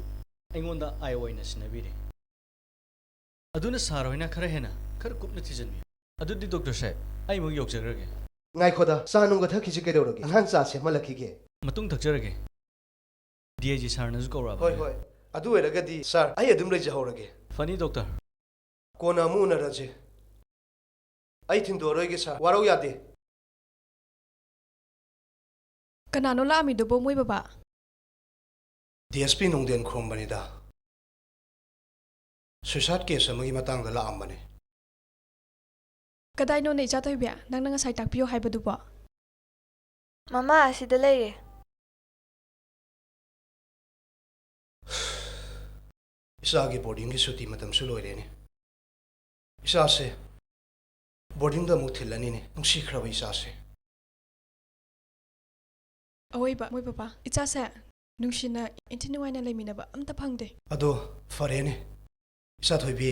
ꯑꯩꯉꯣꯟꯗ ꯑꯥꯏ ꯑꯣ ꯑꯣꯏꯅ ꯁꯤꯟꯅꯕꯤꯔꯦ꯫ ꯑꯗꯨꯅ ꯁꯥꯔ ꯍꯣꯏꯅ ꯈꯔ ꯍꯦꯟꯅ, ꯈꯔ ꯀꯨꯞꯅ ꯊꯤꯖꯤꯟꯕꯤꯌꯨ꯫ ꯑꯗꯨꯗꯤ ꯗꯣꯛꯇꯔ ꯁꯥꯍꯦꯕ, ꯑꯩ ꯑꯃꯨꯛ ꯌꯧꯖꯈ꯭ꯔꯒꯦ꯫ ꯉꯥꯏꯈꯣꯗ, ꯆꯥ ꯅꯨꯡꯒ ꯊꯛꯈꯤꯁꯤ ꯀꯩꯗꯧꯔꯒꯦ? ꯑꯉꯥꯡ ꯆꯥ ꯁꯦꯝꯍꯜꯂꯛꯈꯤꯒꯦ꯫ ꯃꯇꯨꯡ ꯊꯛꯆꯔꯒꯦ꯫ D I G ꯁꯥꯔꯅꯁꯨ ꯀꯧꯔꯛꯑꯕꯅꯤ꯫ ꯍꯣꯏ, ꯍꯣꯏ꯫ ꯑꯗꯨ ꯑꯣꯏꯔꯒꯗꯤ ꯁꯥꯔ, ꯑꯩ ꯑꯗꯨꯝ ꯂꯩꯖꯍꯧꯔꯒꯦ꯫ ꯐꯅꯤ ꯗꯣꯛꯇꯔ꯫ ꯀꯣꯟꯅ ꯑꯃꯨꯛ ꯎꯅꯔꯁꯤ꯫ ꯑꯩ ꯊꯤꯟꯗꯣꯛꯑꯔꯣꯏꯒꯦ ꯁꯥꯔ, ꯋꯥꯔꯧ ꯌꯥꯗꯦ꯫ ꯀꯅꯥꯅꯣ ꯂꯥꯛꯑꯝꯃꯤꯗꯨꯕꯣ, ꯃꯣꯏ ꯕꯕꯥ? D S P ꯅꯣꯡꯗꯦꯟ ꯈꯨꯔꯨꯝꯕꯅꯤꯗ꯫ ꯁꯨꯏꯁꯥꯏꯗ ꯀꯦꯁ ꯑꯃꯒꯤ ꯃꯇꯥꯡꯗ ꯂꯥꯛꯑꯝꯕꯅꯦ꯫ ꯀꯗꯥꯏꯅꯣꯅꯦ ꯏꯆꯥ ꯊꯣꯏꯕꯤ, ꯅꯪꯅ ꯉꯁꯥꯏ ꯇꯥꯛꯄꯤꯌꯣ ꯍꯥꯏꯕꯗꯨꯕꯣ? ꯃꯃꯥ, ꯑꯁꯤꯗ ꯂꯩꯔꯦ꯫ ꯏꯆꯥꯒꯤ ꯕꯣꯔꯗꯤꯡꯒꯤ ꯁꯨꯇꯤ ꯃꯇꯝꯁꯨ ꯂꯣꯏꯔꯦꯅꯦ꯫ ꯏꯆꯥꯁꯦ ꯕꯣꯔꯗꯤꯡꯗ ꯑꯃꯨꯛ ꯊꯤꯜꯂꯅꯤꯅꯦ, ꯅꯨꯡꯁꯤꯈ꯭ꯔꯕ ꯏꯆꯥꯁꯦ꯫ ꯑꯋꯣꯏꯕ, ꯃꯣꯏ ꯕꯕꯥ, ꯏꯆꯥꯁꯦ ꯅꯨꯡꯁꯤꯅ ꯏꯟꯊꯤ ꯅꯨꯡꯉꯥꯏꯅ ꯂꯩꯃꯤꯟꯅꯕ ꯑꯝꯇ ꯐꯪꯗꯦ꯫ ꯑꯗꯣ ꯐꯔꯦꯅꯦ, ꯏꯆꯥ ꯊꯣꯏꯕꯤ,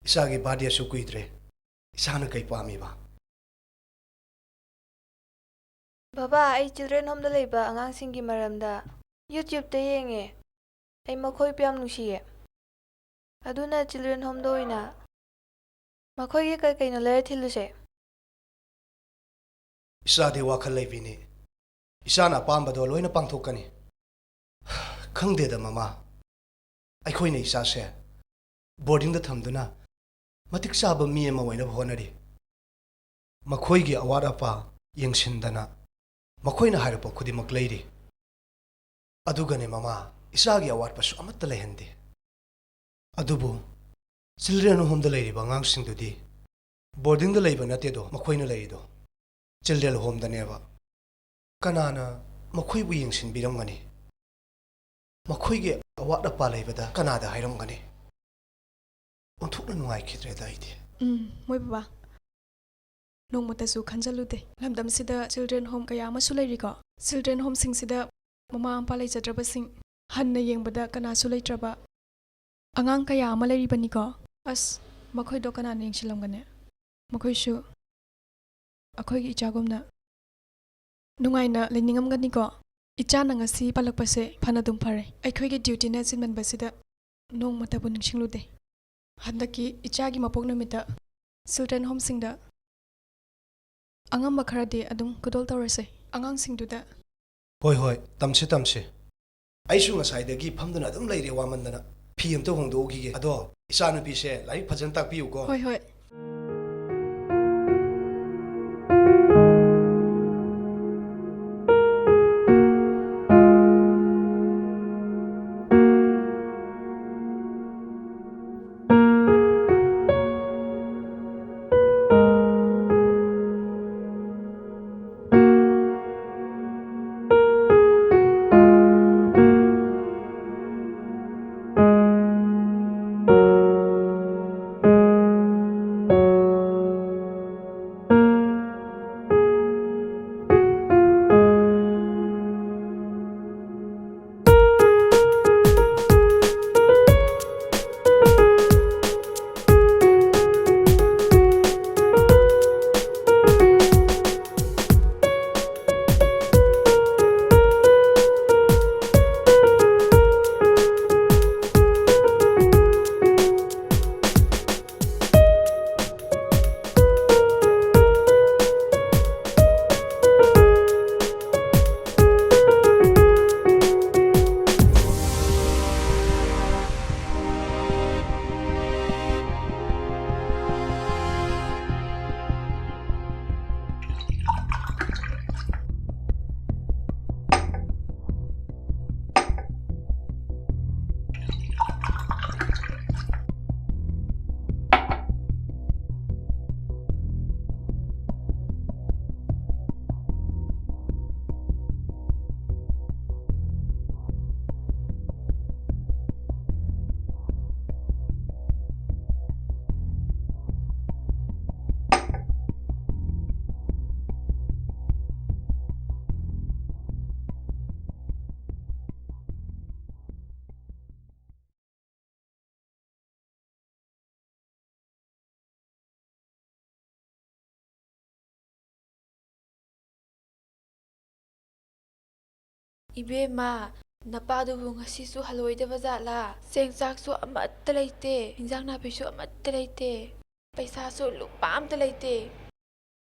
ꯏꯆꯥꯒꯤ ꯕꯥꯔꯗꯦꯁꯨ ꯀꯨꯏꯗ꯭ꯔꯦ꯫ ꯏꯆꯥꯅ ꯀꯩ ꯄꯥꯝꯃꯤꯕ? ꯕꯕꯥ, ꯑꯩ ꯆꯤꯜꯗ꯭ꯔꯦꯟ ꯍꯣꯝꯗ ꯂꯩꯕ ꯑꯉꯥꯡꯁꯤꯡꯒꯤ ꯃꯔꯝꯗ YouTube-ꯇ ꯌꯦꯡꯉꯦ꯫ ꯑꯩ ꯃꯈꯣꯏꯕꯨ ꯌꯥꯝ ꯅꯨꯡꯁꯤꯌꯦ꯫ ꯑꯗꯨꯅ ꯆꯤꯜꯗ꯭ꯔꯦꯟ ꯍꯣꯝꯗ ꯑꯣꯏꯅ ꯃꯈꯣꯏꯒꯤ ꯀꯩ ꯀꯩꯅꯣ ꯂꯩꯔ ꯊꯤꯜꯂꯨꯁꯦ꯫ ꯏꯆꯥꯗꯤ ꯋꯥꯈꯜ ꯂꯩꯕꯤꯅꯤ꯫ ꯏꯆꯥꯅ ꯑꯄꯥꯝꯕꯗꯣ ꯂꯣꯏꯅ ꯄꯥꯡꯊꯣꯛꯀꯅꯤ꯫ ꯈꯪꯗꯦꯗ ꯃꯃꯥ, ꯑꯩꯈꯣꯏꯅ ꯏꯆꯥꯁꯦ ꯕꯣꯔꯗꯤꯡꯗ ꯊꯝꯗꯨꯅ ꯃꯇꯤꯛ ꯆꯥꯕ ꯃꯤ ꯑꯃ ꯑꯣꯏꯅꯕ ꯍꯣꯠꯅꯔꯤ꯫ ꯃꯈꯣꯏꯒꯤ ꯑꯋꯥꯠ ꯑꯄꯥ ꯌꯦꯡꯁꯤꯟꯗꯅ ꯃꯈꯣꯏꯅ ꯍꯥꯏꯔꯛꯄ ꯈꯨꯗꯤꯡꯃꯛ ꯂꯩꯔꯤ꯫ ꯑꯗꯨꯒꯅꯦ ꯃꯃꯥ, ꯏꯆꯥꯒꯤ ꯑꯋꯥꯠꯄꯁꯨ ꯑꯃꯠꯇ ꯂꯩꯍꯟꯗꯦ꯫ ꯑꯗꯨꯕꯨ ꯆꯤꯜꯗ꯭ꯔꯦꯟ ꯍꯣꯝꯗ ꯂꯩꯔꯤꯕ ꯑꯉꯥꯡꯁꯤꯡꯗꯨꯗꯤ ꯕꯣꯔꯗꯤꯡꯗ ꯂꯩꯕ ꯅꯠꯇꯦꯗꯣ, ꯃꯈꯣꯏꯅ ꯂꯩꯔꯤꯗꯣ ꯆꯤꯜꯗ꯭ꯔꯦꯟ ꯍꯣꯝꯗꯅꯦꯕ꯫ ꯀꯅꯥꯅ ꯃꯈꯣꯏꯕꯨ ꯌꯦꯡꯁꯤꯟꯕꯤꯔꯝꯒꯅꯤ? ꯃꯈꯣꯏꯒꯤ ꯑꯋꯥꯠ ꯑꯄꯥ ꯂꯩꯕꯗ ꯀꯅꯥꯗ ꯍꯥꯏꯔꯝꯒꯅꯤ? ꯑꯣꯟꯊꯣꯛꯅ ꯅꯨꯡꯉꯥꯏꯈꯤꯗ꯭ꯔꯦꯗ ꯑꯩꯗꯤ꯫ ꯎꯝ, ꯃꯣꯏ ꯕꯕꯥ꯫ ꯅꯣꯡꯃꯇꯁꯨ ꯈꯟꯖꯜꯂꯨꯗꯦ꯫ ꯂꯝꯗꯝꯁꯤꯗ ꯆꯤꯜꯗ꯭ꯔꯦꯟ ꯍꯣꯝ ꯀꯌꯥ ꯑꯃꯁꯨ ꯂꯩꯔꯤꯀꯣ꯫ ꯆꯤꯜꯗ꯭ꯔꯦꯟ ꯍꯣꯝꯁꯤꯡꯁꯤꯗ ꯃꯃꯥ ꯃꯄꯥ ꯂꯩꯖꯗ꯭ꯔꯕꯁꯤꯡ ꯍꯟꯅ ꯌꯦꯡꯕꯗ ꯀꯅꯥꯁꯨ ꯂꯩꯇ꯭ꯔꯕ ꯑꯉꯥꯡ ꯀꯌꯥ ꯑꯃ ꯂꯩꯔꯤꯕꯅꯤꯀꯣ꯫ ꯑꯁ, ꯃꯈꯣꯏꯗꯣ ꯀꯅꯥꯅ ꯌꯦꯡꯁꯤꯜꯂꯝꯒꯅꯤ? ꯃꯈꯣꯏꯁꯨ ꯑꯩꯈꯣꯏꯒꯤ ꯏꯆꯥꯒꯨꯝꯅ ꯅꯨꯡꯉꯥꯏꯅ ꯂꯩꯅꯤꯡꯉꯝꯒꯅꯤꯀꯣ꯫ ꯏꯆꯥꯅ ꯉꯁꯤ ꯄꯜꯂꯛꯄꯁꯦ ꯐꯅꯗꯨꯝ ꯐꯔꯦ꯫ ꯑꯩꯈꯣꯏꯒꯤ duty-ꯅ ꯆꯤꯟꯃꯟꯕꯁꯤꯗ ꯅꯣꯡꯃꯇꯕꯨ ꯅꯤꯡꯁꯤꯡꯂꯨꯗꯦ꯫ ꯍꯟꯗꯛꯀꯤ ꯏꯆꯥꯒꯤ ꯃꯄꯣꯛ ꯅꯨꯃꯤꯠꯇ children home-ꯁꯤꯡꯗ ꯑꯉꯝꯕ ꯈꯔꯗꯤ ꯑꯗꯨꯝ ꯈꯨꯗꯣꯜ ꯇꯧꯔꯁꯦ꯫ ꯑꯉꯥꯡꯁꯤꯡꯗꯨꯗ꯫ ꯍꯣꯏ, ꯍꯣꯏ, ꯇꯝꯁꯤ, ꯇꯝꯁꯤ꯫ ꯑꯩꯁꯨ ꯉꯁꯥꯏꯗꯒꯤ ꯐꯝꯗꯨꯅ ꯑꯗꯨꯝ ꯂꯩꯔꯦ, ꯋꯥꯃꯟꯗꯅ꯫ ꯐꯤ ꯑꯝꯇ ꯍꯣꯡꯗꯣꯛꯎꯈꯤꯒꯦ꯫ ꯑꯗꯣ, ꯏꯆꯥꯅꯨꯄꯤꯁꯦ ꯂꯥꯏꯔꯤꯛ ꯐꯖꯅ ꯇꯥꯛꯄꯤꯌꯨꯀꯣ꯫ ꯍꯣꯏ, ꯍꯣꯏ꯫ ꯏꯕꯦꯝꯃ, ꯅꯄꯥꯗꯨꯕꯨ ꯉꯁꯤꯁꯨ ꯍꯜꯂꯣꯏꯗꯕ ꯖꯥꯠꯂꯥ? ꯆꯦꯡ ꯆꯥꯛꯁꯨ ꯑꯃꯠꯇ ꯂꯩꯇꯦ, ꯏꯟꯖꯥꯡ ꯅꯥꯄꯤꯁꯨ ꯑꯃꯠꯇ ꯂꯩꯇꯦ, ꯄꯩꯁꯥꯁꯨ ꯂꯨꯄꯥ ꯑꯃꯠꯇ ꯂꯩꯇꯦ꯫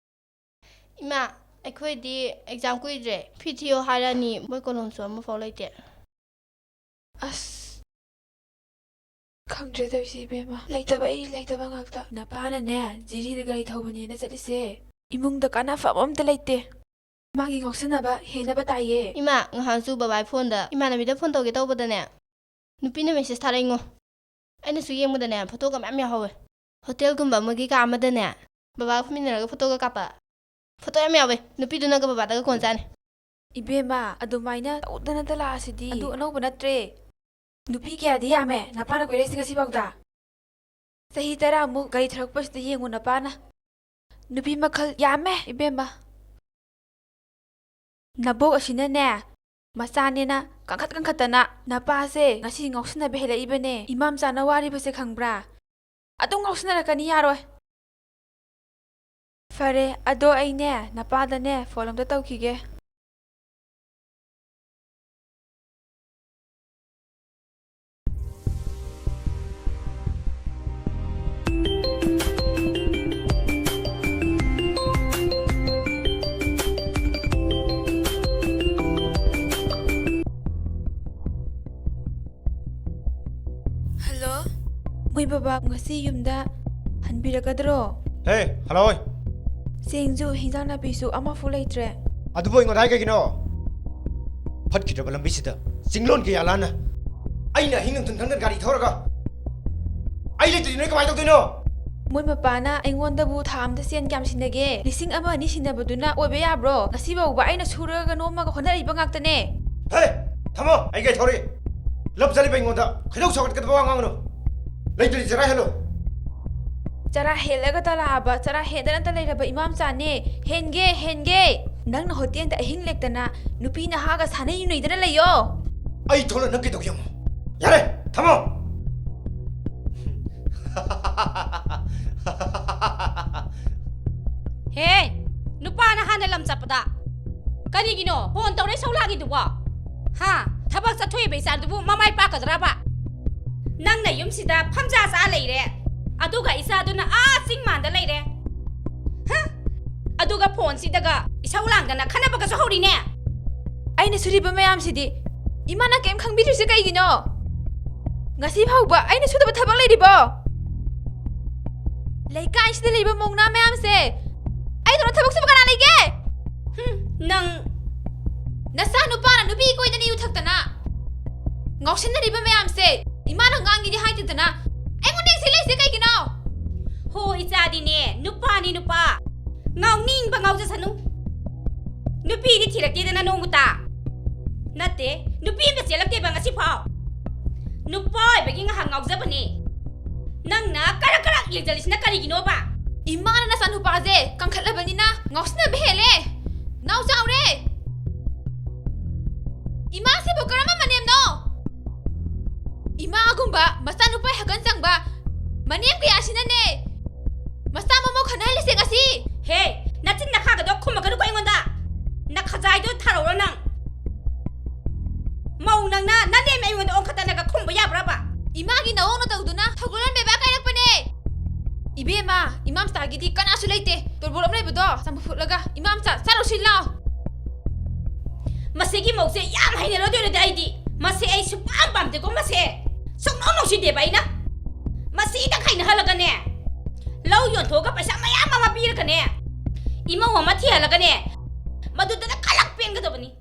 ꯏꯃꯥ, ꯑꯩꯈꯣꯏꯗꯤ ꯑꯦꯛꯖꯥꯝ ꯀꯨꯏꯗ꯭ꯔꯦ, ꯐꯤ ꯊꯤꯌꯣ ꯍꯥꯏꯔꯛꯑꯅꯤ, ꯃꯣꯏ ꯀꯣꯂꯣꯝꯁꯨ ꯑꯃꯐꯥꯎ ꯂꯩꯇꯦ꯫ ꯑꯁ, ꯈꯪꯗ꯭ꯔꯦ ꯇꯧꯔꯤꯁꯦ ꯏꯕꯦꯝꯃ, ꯂꯩꯇꯕ ꯑꯩ ꯂꯩꯇꯕ ꯉꯥꯛꯇ꯫ ꯅꯄꯥꯅꯅꯦ ꯖꯤꯔꯤꯗ ꯒꯥꯔꯤ ꯊꯧꯕꯅꯦꯅ ꯆꯠꯂꯤꯁꯦ, ꯏꯃꯨꯡꯗ ꯀꯥꯟꯅꯐꯝ ꯑꯝꯇ ꯂꯩꯇꯦ꯫ ꯃꯥꯒꯤ ꯉꯥꯎꯁꯤꯟꯅꯕ ꯍꯦꯟꯅꯕ ꯇꯥꯏꯌꯦ꯫ ꯏꯃꯥ, ꯉꯍꯥꯟꯁꯨ ꯕꯕꯥꯒꯤ ꯐꯣꯟꯗ ꯏꯃꯥꯟꯅꯕꯤꯗ ꯐꯣꯟ ꯇꯧꯒꯦ ꯇꯧꯕꯗꯅꯦ, ꯅꯨꯄꯤꯅ ꯃꯦꯁꯦꯖ ꯊꯥꯔꯛꯏꯉꯣ꯫ ꯑꯩꯅꯁꯨ ꯌꯦꯡꯕꯗꯅꯦ, ꯐꯣꯇꯣꯒ ꯃꯌꯥꯝ ꯌꯥꯎꯍꯧꯋꯦ꯫ ꯍꯣꯇꯦꯜꯒꯨꯝꯕ ꯑꯃꯒꯤ ꯀꯥ ꯑꯃꯗꯅꯦ, ꯕꯕꯥꯒ ꯐꯝꯃꯤꯟꯅꯔꯒ ꯐꯣꯇꯣꯒ ꯀꯥꯞꯄ꯫ ꯐꯣꯇꯣ ꯌꯥꯝ ꯌꯥꯎꯋꯦ, ꯅꯨꯄꯤꯗꯨꯅꯒ ꯕꯕꯥꯗꯒ ꯀꯣꯟ ꯆꯥꯅꯤ꯫ ꯏꯕꯦꯝꯃ, ꯑꯗꯨꯃꯥꯏꯅ ꯇꯧꯗꯅꯇ ꯂꯥꯛꯑꯁꯤꯗꯤ꯫ ꯑꯗꯨ ꯑꯅꯧꯕ ꯅꯠꯇ꯭ꯔꯦ꯫ ꯅꯨꯄꯤ ꯀꯌꯥꯗꯤ ꯌꯥꯝꯃꯦ ꯅꯄꯥꯅ ꯀꯣꯏꯔꯛꯏꯁꯦ ꯉꯁꯤꯐꯥꯎꯗ? ꯆꯍꯤ ꯇꯔꯥꯃꯨꯛ ꯒꯥꯔꯤ ꯊꯧꯔꯛꯄꯁꯤꯗ ꯌꯦꯡꯉꯨ ꯅꯄꯥꯅ꯫ ꯅꯨꯄꯤ ꯃꯈꯜ ꯌꯥꯝꯃꯦ ꯏꯕꯦꯝꯃ꯫ ꯅꯕꯣꯛ ꯑꯁꯤꯅꯅꯦ, ꯃꯆꯥꯅꯦꯅ ꯀꯟꯈꯠ ꯀꯟꯈꯠꯇꯅ ꯅꯄꯥꯁꯦ ꯉꯁꯤ ꯉꯥꯎꯁꯤꯟꯅꯕ ꯍꯦꯜꯂꯛꯏꯕꯅꯦ꯫ ꯏꯃꯥꯝꯆꯥꯅ ꯋꯥꯔꯤꯕꯁꯦ ꯈꯪꯕ꯭ꯔꯥ? ꯑꯗꯨꯝ ꯉꯥꯎꯁꯤꯟꯅꯔꯛꯀꯅꯤ, ꯌꯥꯔꯣꯏ꯫ ꯐꯔꯦ, ꯑꯗꯣ ꯑꯩꯅꯦ ꯅꯄꯥꯗꯅꯦ ꯐꯣꯟ ꯑꯝꯇ ꯇꯧꯈꯤꯒꯦ꯫ ꯍꯜꯂꯣ, ꯃꯣꯏ ꯕꯕꯥ ꯉꯁꯤ ꯌꯨꯝꯗ ꯍꯟꯕꯤꯔꯛꯀꯗ꯭ꯔꯣ? ꯍꯦ, ꯍꯜꯂꯣ꯫ ꯆꯦꯡꯁꯨ ꯍꯤꯟꯖꯥꯡ ꯅꯥꯄꯤꯁꯨ ꯑꯃꯐꯥꯎ ꯂꯩꯇ꯭ꯔꯦ꯫ ꯑꯗꯨꯕꯨ ꯑꯩꯉꯣꯟꯗ ꯍꯥꯏ ꯀꯩꯒꯤꯅꯣ? ꯐꯠꯈꯤꯗ꯭ꯔꯕ ꯂꯝꯕꯤꯁꯤꯗ ꯆꯤꯡꯂꯣꯟ ꯀꯌꯥ ꯂꯥꯟꯅ ꯑꯩꯅ ꯑꯍꯤꯡ ꯅꯨꯡꯊꯤꯜ ꯈꯪꯗꯅ ꯒꯥꯔꯤ ꯊꯧꯔꯒ ꯑꯩ ꯂꯩꯇ꯭ꯔꯗꯤ ꯅꯣꯏ ꯀꯃꯥꯏꯅ ꯇꯧꯗꯣꯏꯅꯣ? ꯃꯣꯏ ꯃꯄꯥꯅ ꯑꯩꯉꯣꯟꯗꯕꯨ ꯊꯥ ꯑꯃꯗ ꯁꯦꯟ ꯀꯌꯥꯝ ꯁꯤꯟꯅꯒꯦ? ꯂꯤꯁꯤꯡ ꯑꯃ ꯑꯅꯤ ꯁꯤꯟꯅꯕꯗꯨꯅ ꯑꯣꯏꯕ ꯌꯥꯕ꯭ꯔꯣ? ꯉꯁꯤ ꯐꯥꯎꯕ ꯑꯩꯅ ꯁꯨꯔꯒ ꯅꯣꯝꯃꯒ ꯍꯣꯠꯅꯔꯤꯕ ꯉꯥꯛꯇꯅꯦ꯫ ꯍꯦ! ꯊꯝꯃꯣ! ꯑꯩ ꯒꯥꯔꯤ ꯊꯧꯔꯤ꯫ ꯂꯝ ꯆꯠꯂꯤꯕ ꯑꯩꯉꯣꯟꯗ ꯈꯣꯏꯗꯧ ꯁꯥꯎꯒꯠꯀꯗꯕ ꯋꯥ ꯉꯥꯡꯒꯅꯨ꯫ ꯂꯩꯇ꯭ꯔꯗꯤ ꯆꯔꯥ ꯍꯦꯜꯂꯣ꯫ ꯆꯔꯥ ꯍꯦꯜꯂꯒ ꯇꯂꯥꯕ, ꯆꯔꯥ ꯍꯦꯟꯗꯅꯇ ꯂꯩꯔꯕ ꯏꯃꯥꯝꯆꯥꯅꯦ꯫ ꯍꯦꯟꯒꯦ, ꯍꯦꯟꯒꯦ! ꯅꯪꯅ ꯍꯣꯇꯦꯜꯗ ꯑꯍꯤꯡ ꯂꯦꯛꯇꯅ ꯅꯨꯄꯤ ꯅꯍꯥꯒ ꯁꯥꯟꯅ ꯌꯨꯅꯩꯗꯅ ꯂꯩꯌꯣ꯫ ꯑꯩ ꯊꯣꯛꯂ ꯅꯪ ꯀꯩꯗꯧꯒꯦ ꯌꯦꯡꯉꯣ꯫ ꯌꯥꯔꯦ, ꯊꯝꯃꯣ꯫ ꯍꯦ! ꯅꯨꯄꯥꯅ ꯍꯥꯟꯅ ꯂꯝ ꯆꯠꯄꯗ ꯀꯔꯤꯒꯤꯅꯣ ꯐꯣꯟ ꯇꯧꯔ ꯏꯁꯧ ꯂꯥꯡꯉꯤꯗꯨꯕꯣ? ꯍꯥ? ꯊꯕꯛ ꯆꯠꯊꯣꯛꯏꯕ ꯏꯆꯥꯗꯨꯕꯨ ꯃꯃꯥꯏ ꯄꯥꯛꯀꯗ꯭ꯔꯕ? ꯅꯪꯅ ꯌꯨꯝꯁꯤꯗ ꯐꯝꯖꯥ ꯆꯥ ꯂꯩꯔꯦ, ꯑꯗꯨꯒ ꯏꯆꯥꯗꯨꯅ ꯑꯥ ꯆꯤꯡ ꯃꯥꯟꯗ ꯂꯩꯔꯦ꯫ ꯍꯥ? ꯑꯗꯨꯒ ꯐꯣꯟꯁꯤꯗꯒ ꯏꯁꯧ ꯂꯥꯡꯗꯅ ꯈꯠꯅꯕꯒꯁꯨ ꯍꯧꯔꯤꯅꯦ꯫ ꯑꯩꯅ ꯁꯨꯔꯤꯕ ꯃꯌꯥꯝꯁꯤꯗꯤ ꯏꯃꯥꯅ ꯀꯩꯝ ꯈꯪꯕꯤꯗ꯭ꯔꯤꯁꯦ ꯀꯩꯒꯤꯅꯣ? ꯉꯁꯤ ꯐꯥꯎꯕ ꯑꯩꯅ ꯁꯨꯗꯕ ꯊꯕꯛ ꯂꯩꯔꯤꯕꯣ? ꯂꯩꯀꯥꯏꯁꯤꯗ ꯂꯩꯕ ꯃꯧꯅꯥ ꯃꯌꯥꯝꯁꯦ ꯑꯩꯗꯧꯅ ꯊꯕꯛ ꯁꯨꯕ ꯀꯅꯥ ꯂꯩꯒꯦ? ꯍꯨꯝ, ꯅꯪ ꯅꯆꯥ ꯅꯨꯄꯥꯅ ꯅꯨꯄꯤ ꯀꯣꯏꯗꯅ ꯌꯨ ꯊꯛꯇꯅ ꯉꯥꯎꯁꯤꯟꯅꯔꯤꯕ ꯃꯌꯥꯝꯁꯦ ꯏꯃꯥꯅ ꯉꯥꯡꯒꯦꯗꯤ ꯍꯥꯏꯗꯦꯗꯅ ꯑꯩꯉꯣꯟꯗ ꯌꯦꯡꯁꯤꯜꯂꯛꯏꯁꯦ ꯀꯩꯒꯤꯅꯣ? ꯍꯣ, ꯏꯆꯥꯗꯤꯅꯦ ꯅꯨꯄꯥꯅꯤ ꯅꯨꯄꯥ꯫ ꯉꯥꯎꯅꯤꯡꯕ ꯉꯥꯎꯖꯁꯅꯨ꯫ ꯅꯨꯄꯤꯗꯤ ꯊꯤꯔꯛꯇꯦꯗꯅ ꯅꯣꯡꯃꯇ꯫ ꯅꯠꯇꯦ, ꯅꯨꯄꯤ ꯑꯃꯇ ꯆꯦꯜꯂꯛꯇꯦꯕ ꯉꯁꯤꯐꯥꯎ꯫ ꯅꯨꯄꯥ ꯑꯣꯏꯕꯒꯤ ꯉꯥꯏꯍꯥꯛ ꯉꯥꯎꯖꯕꯅꯤ꯫ ꯅꯪꯅ ꯀꯔꯛ ꯀꯔꯛ ꯌꯦꯡꯖꯜꯂꯤꯁꯤꯅ ꯀꯔꯤꯒꯤꯅꯣꯕ? ꯏꯃꯥꯅ ꯅꯆꯥꯅꯨꯄꯥꯁꯦ ꯀꯟꯈꯠꯂꯕꯅꯤꯅ ꯉꯥꯎꯁꯤꯟꯅꯕ ꯍꯦꯜꯂꯦ꯫ ꯅꯥꯎ ꯆꯥꯎꯔꯦ꯫ ꯏꯃꯥꯁꯤꯕꯨ ꯀꯔꯝꯕ ꯃꯅꯦꯝꯅꯣ? ꯏꯃꯥꯒꯨꯝꯕ ꯃꯆꯥꯅꯨꯄꯥ ꯍꯀꯟ ꯆꯪꯕ ꯃꯅꯦꯝ ꯀꯌꯥꯁꯤꯅꯅꯦ ꯃꯆꯥ ꯃꯃꯧ ꯈꯟꯅꯍꯜꯂꯤꯁꯦ ꯉꯁꯤ꯫ ꯍꯦ, ꯅꯆꯤꯟ ꯅꯈꯥꯒꯗꯣ ꯈꯨꯝꯃꯛꯀꯅꯨꯀꯣ ꯑꯩꯉꯣꯟꯗ꯫ ꯅꯈꯖꯥꯏꯗꯣ ꯊꯥꯔꯛꯎꯔꯣ ꯅꯪ? ꯃꯧ ꯅꯪꯅ ꯅꯅꯦꯝ ꯑꯩꯉꯣꯟꯗ ꯑꯣꯟꯈꯠꯇꯅꯒ ꯈꯨꯝꯕ ꯌꯥꯕ꯭ꯔꯕ? ꯏꯃꯥꯒꯤ ꯅꯑꯣꯡ ꯅꯇꯧꯗꯨꯅ ꯊꯧꯒꯜꯂꯣꯟ ꯕꯦꯕꯥ ꯀꯥꯏꯔꯛꯄꯅꯦ꯫ ꯏꯕꯦꯝꯃ, ꯏꯃꯥꯝꯆꯥꯒꯤꯗꯤ ꯀꯅꯥꯁꯨ ꯂꯩꯇꯦ꯫ ꯇꯣꯔꯕꯣꯠ ꯑꯃ ꯂꯩꯕꯗꯣ ꯆꯝꯐꯨꯠ ꯐꯨꯠꯂꯒ ꯏꯃꯥꯝꯆꯥ ꯆꯥꯔꯨꯁꯤ ꯂꯥꯎ꯫ ꯃꯁꯤꯒꯤ ꯃꯧꯁꯦ ꯌꯥꯝ ꯍꯩꯅꯔꯣꯏꯗꯣꯏꯔꯗꯤ ꯑꯩꯗꯤ꯫ ꯃꯁꯤ ꯑꯩ ꯁꯨꯛꯄꯥꯝ ꯄꯥꯝꯗꯦꯀꯣ ꯃꯁꯦ꯫ ꯁꯨꯛꯅꯧ ꯅꯨꯡꯁꯤꯗꯦꯕ ꯑꯩꯅ꯫ ꯃꯁꯤ ꯇꯪꯈꯥꯏꯅꯍꯜꯂꯒꯅꯦ, ꯂꯧ ꯌꯣꯟꯊꯣꯛꯑꯒ ꯄꯩꯁꯥ ꯃꯌꯥꯝ ꯑꯃ ꯄꯤꯔꯒꯅꯦ, ꯏꯃꯧ ꯑꯃ ꯊꯤꯍꯜꯂꯒꯅꯦ, ꯃꯗꯨꯗꯅ ꯀꯂꯛ ꯄꯦꯟꯒꯗꯕꯅꯤ꯫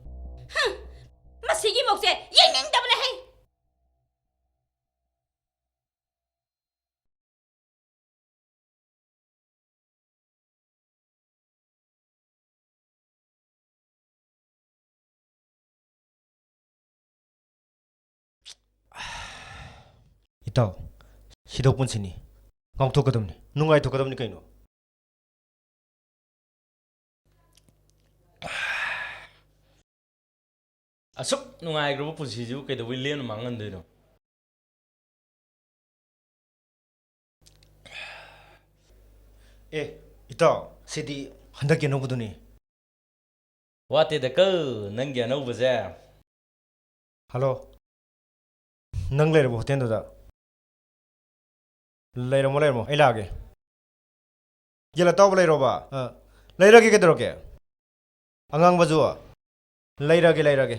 ꯍꯨꯝ, ꯃꯁꯤꯒꯤ ꯃꯧꯁꯦ ꯌꯦꯡꯅꯤꯡꯗꯕꯅꯦ ꯍꯩ꯫ ꯏꯇꯥꯎ, ꯁꯤꯗꯧ ꯄꯨꯟꯁꯤꯅꯤ꯫ ꯉꯥꯎꯊꯣꯛꯀꯗꯕꯅꯤ, ꯅꯨꯡꯉꯥꯏꯊꯣꯛꯀꯗꯕꯅꯤ ꯀꯩꯅꯣ꯫ ꯑꯁꯨꯛ ꯅꯨꯡꯉꯥꯏꯈ꯭ꯔꯕ ꯄꯨꯟꯁꯤꯁꯤꯕꯨ ꯀꯩꯗꯧꯕꯩ ꯂꯦꯝꯅ ꯃꯥꯡꯍꯟꯗꯣꯏꯅꯣ? ꯑꯦ, ꯏꯇꯥꯎ, ꯁꯤꯗꯤ ꯍꯟꯗꯛꯀꯤ ꯑꯅꯧꯕꯗꯨꯅꯤ꯫ ꯋꯥꯠꯇꯦꯗꯀꯣ, ꯅꯪꯒꯤ ꯑꯅꯧꯕꯁꯦ꯫ ꯍꯜꯂꯣ꯫ ꯅꯪ ꯂꯩꯔꯕꯣ ꯍꯣꯇꯦꯜꯗꯨꯗ? ꯂꯩꯔꯝꯃꯣ, ꯂꯩꯔꯝꯃꯣ, ꯑꯩ ꯂꯥꯛꯑꯒꯦ꯫ ꯌꯦꯟ ꯑꯇꯥꯎꯕ ꯂꯩꯔꯣꯕ? ꯑ, ꯂꯩꯔꯒꯦ, ꯀꯩꯗꯧꯔꯒꯦ? ꯑꯉꯥꯡꯕꯁꯨ? ꯂꯩꯔꯒꯦ, ꯂꯩꯔꯒꯦ꯫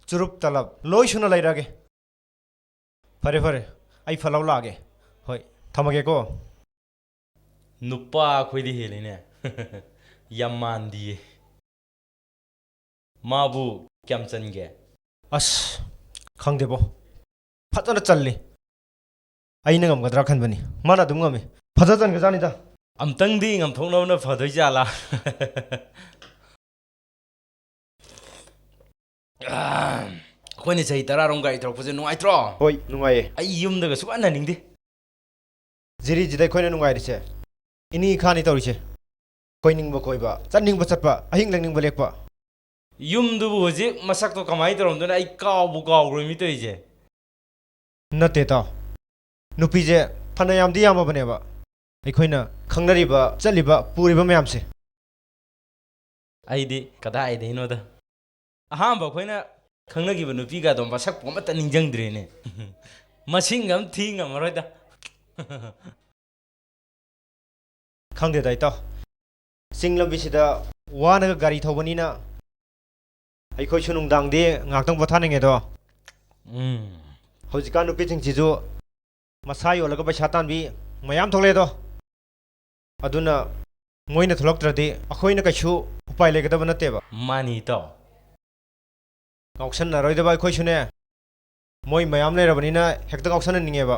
ꯆꯨꯔꯨꯞ, ꯇꯂꯞ, ꯂꯣꯏ ꯁꯨꯅ ꯂꯩꯔꯒꯦ꯫ ꯐꯔꯦ, ꯐꯔꯦ, ꯑꯩ ꯐꯠ ꯂꯥꯎ ꯂꯥꯛꯑꯒꯦ꯫ ꯍꯣꯏ, ꯊꯝꯃꯒꯦꯀꯣ꯫ ꯅꯨꯄꯥ ꯑꯩꯈꯣꯏꯗꯤ ꯍꯦꯜꯂꯤꯅꯦ꯫ ꯌꯥꯝ ꯃꯥꯟꯗꯤꯌꯦ꯫ ꯃꯥꯕꯨ ꯀꯌꯥꯝ ꯆꯟꯒꯦ? ꯑꯁ, ꯈꯪꯗꯦꯕꯣ꯫ ꯐꯖꯅ ꯆꯜꯂꯤ꯫ ꯑꯩꯅ ꯉꯝꯒꯗ꯭ꯔꯥ ꯈꯟꯕꯅꯤ꯫ ꯃꯥꯅ ꯑꯗꯨꯝ ꯉꯝꯃꯤ꯫ ꯐꯖ ꯆꯟꯒ꯭ꯔꯖꯥꯠꯅꯤꯗ꯫ ꯑꯝꯇꯪꯗꯤ ꯉꯝꯊꯣꯛꯅꯕꯅ ꯐꯗꯣꯏ ꯖꯥꯠꯂꯥ? ꯑꯩꯈꯣꯏꯅ ꯆꯍꯤ ꯇꯔꯥꯔꯣꯝ ꯒꯥꯔꯤ ꯊꯧꯔꯛꯄꯁꯦ ꯅꯨꯡꯉꯥꯏꯇ꯭ꯔꯣ? ꯍꯣꯏ, ꯅꯨꯡꯉꯥꯏꯌꯦ꯫ ꯑꯩ ꯌꯨꯝꯗꯒ ꯁꯨꯛꯍꯟ ꯍꯟꯅꯤꯡꯗꯦ꯫ ꯖꯤꯔꯤꯁꯤꯗ ꯑꯩꯈꯣꯏꯅ ꯅꯨꯡꯉꯥꯏꯔꯤꯁꯦ ꯏꯅꯤ ꯏꯈꯥꯅꯤ ꯇꯧꯔꯤꯁꯦ꯫ ꯀꯣꯏꯅꯤꯡꯕ ꯀꯣꯏꯕ, ꯆꯠꯅꯤꯡꯕ ꯆꯠꯄ, ꯑꯍꯤꯡ ꯂꯦꯛꯅꯤꯡꯕ ꯂꯦꯛꯄ꯫ ꯌꯨꯝꯗꯨꯕꯨ ꯍꯧꯖꯤꯛ ꯃꯁꯛꯇꯣ ꯀꯃꯥꯏꯅ ꯇꯧꯔꯝꯗꯣꯏꯅꯣ? ꯑꯩ ꯀꯥꯎꯕꯨ ꯀꯥꯎꯈ꯭ꯔꯦꯃꯤ ꯇꯧꯔꯤꯁꯦ꯫ ꯅꯠꯇꯦ, ꯏꯇꯥꯎ꯫ ꯅꯨꯄꯤꯁꯦ ꯐꯅ ꯌꯥꯝꯗꯤ ꯌꯥꯝꯃꯕꯅꯦꯕ꯫ ꯑꯩꯈꯣꯏꯅ ꯈꯪꯅꯔꯤꯕ, ꯆꯠꯂꯤꯕ, ꯄꯨꯔꯤꯕ ꯃꯌꯥꯝꯁꯦ꯫ ꯑꯩꯗꯤ ꯀꯗꯥꯏꯗꯩꯅꯣꯗ꯫ ꯑꯍꯥꯟꯕ ꯑꯩꯈꯣꯏꯅ ꯈꯪꯅꯈꯤꯕ ꯅꯨꯄꯤꯒꯗꯣ ꯃꯁꯛꯄꯨ ꯑꯃꯠꯇ ꯅꯤꯡꯁꯤꯡꯗ꯭ꯔꯦꯅꯦ꯫ ꯃꯁꯤꯡꯒ ꯑꯃ ꯊꯤ ꯉꯝꯃꯔꯣꯏꯗ꯫ ꯈꯪꯗꯦꯗ, ꯏꯇꯥꯎ꯫ ꯆꯤꯡ ꯂꯝꯕꯤꯁꯤꯗ ꯋꯥꯅꯒ ꯒꯥꯔꯤ ꯊꯧꯕꯅꯤꯅ ꯑꯩꯈꯣꯏꯁꯨ ꯅꯨꯡꯗꯥꯡꯗꯤ ꯉꯥꯏꯍꯥꯛꯇꯪ ꯄꯣꯊꯥꯅꯤꯡꯉꯦꯗꯣ꯫ ꯎꯝ꯫ ꯍꯧꯖꯤꯛꯀꯥꯟ ꯅꯨꯄꯤꯁꯤꯡꯁꯤꯁꯨ ꯃꯁꯥ ꯌꯣꯜꯂꯒ ꯄꯩꯁꯥ ꯇꯥꯟꯕꯤ ꯃꯌꯥꯝ ꯊꯣꯛꯂꯛꯑꯦꯗꯣ꯫ ꯑꯗꯨꯅ ꯃꯣꯏꯅ ꯊꯣꯛꯂꯛꯇ꯭ꯔꯗꯤ ꯑꯩꯈꯣꯏꯅ ꯀꯩꯁꯨ ꯎꯄꯥꯏ ꯂꯩꯒꯗꯕ ꯅꯠꯇꯦꯕ꯫ ꯃꯥꯅꯤ, ꯏꯇꯥꯎ꯫ ꯉꯥꯎꯁꯟꯅꯔꯣꯏꯗꯕ ꯑꯩꯈꯣꯏꯁꯨꯅꯦ, ꯃꯣꯏ ꯃꯌꯥꯝ ꯂꯩꯔꯕꯅꯤꯅ ꯍꯦꯛꯇ ꯉꯥꯎꯁꯟꯅꯅꯤꯡꯉꯦꯕ꯫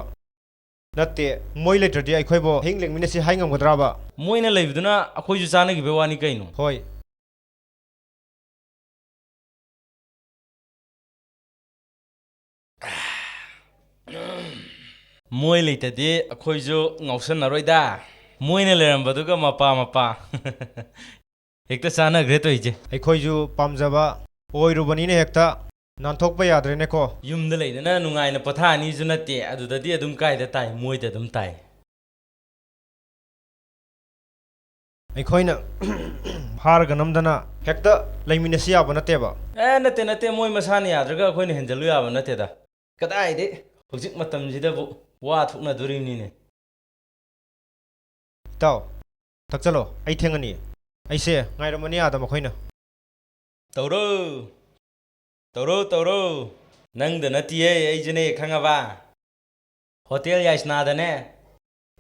ꯅꯠꯇꯦ, ꯃꯣꯏ ꯂꯩꯇ꯭ꯔꯗꯤ ꯑꯩꯈꯣꯏꯕꯨ ꯑꯍꯤꯡ ꯂꯦꯛꯃꯤꯟꯅꯁꯤ ꯍꯥꯏ ꯉꯝꯒꯗ꯭ꯔꯕ? ꯃꯣꯏꯅ ꯂꯩꯕꯗꯨꯅ ꯑꯩꯈꯣꯏꯁꯨ ꯆꯥꯅꯈꯤꯕꯩ ꯋꯥꯅꯤ ꯀꯩꯅꯣ꯫ ꯍꯣꯏ꯫ ꯃꯣꯏ ꯂꯩꯇꯗꯤ ꯑꯩꯈꯣꯏꯁꯨ ꯉꯥꯎꯁꯟꯅꯔꯣꯏꯗ꯫ ꯃꯣꯏꯅ ꯂꯩꯔꯝꯕꯗꯨꯒ ꯃꯄꯥ ꯃꯄꯥ꯫ ꯍꯦꯛꯇ ꯆꯥꯟꯅꯈ꯭ꯔꯦ ꯇꯧꯔꯤꯁꯦ꯫ ꯑꯩꯈꯣꯏꯁꯨ ꯄꯥꯝꯖꯕ ꯑꯣꯏꯔꯨꯕꯅꯤꯅ ꯍꯦꯛꯇ ꯅꯥꯟꯊꯣꯛꯄ ꯌꯥꯗ꯭ꯔꯦꯅꯦꯀꯣ꯫ ꯌꯨꯝꯗ ꯂꯩꯗꯅ ꯅꯨꯡꯉꯥꯏꯅ ꯄꯣꯊꯥꯅꯤꯁꯨ ꯅꯠꯇꯦ, ꯑꯗꯨꯗꯗꯤ ꯑꯗꯨꯝ ꯀꯥꯏꯗ ꯇꯥꯏ? ꯃꯣꯏꯗ ꯑꯗꯨꯝ ꯇꯥꯏ꯫ ꯑꯩꯈꯣꯏꯅ ꯐꯥꯔꯒ ꯅꯝꯗꯅ ꯍꯦꯛꯇ ꯂꯩꯃꯤꯟꯅꯁꯤ ꯌꯥꯕ ꯅꯠꯇꯦꯕ꯫ ꯑꯦ, ꯅꯠꯇꯦ, ꯅꯠꯇꯦ, ꯃꯣꯏ ꯃꯁꯥꯅ ꯌꯥꯗ꯭ꯔꯒ ꯑꯩꯈꯣꯏꯅ ꯍꯦꯟꯖꯜꯂꯨ ꯌꯥꯕ ꯅꯠꯇꯦꯗ꯫ ꯀꯗꯥꯏꯗꯩ, ꯍꯧꯖꯤꯛ ꯃꯇꯝꯁꯤꯗꯕꯨ ꯋꯥ ꯊꯣꯛꯅꯗꯣꯔꯤꯕꯅꯤꯅꯦ꯫ ꯏꯇꯥꯎ, ꯊꯛꯆꯜꯂꯣ, ꯑꯩ ꯊꯦꯡꯉꯅꯤ꯫ ꯑꯩꯁꯦ ꯉꯥꯏꯔꯝꯃꯅꯤ ꯑꯥꯗ ꯃꯈꯣꯏꯅ꯫ ꯇꯧꯔꯣ, ꯇꯧꯔꯣ, ꯇꯧꯔꯣ꯫ ꯅꯪꯗ ꯅꯠꯇꯤꯌꯦ, ꯑꯩꯁꯨꯅꯦ, ꯈꯪꯉꯕ? ꯍꯣꯇꯦꯜ ꯌꯥꯏꯁꯅꯥꯗꯅꯦ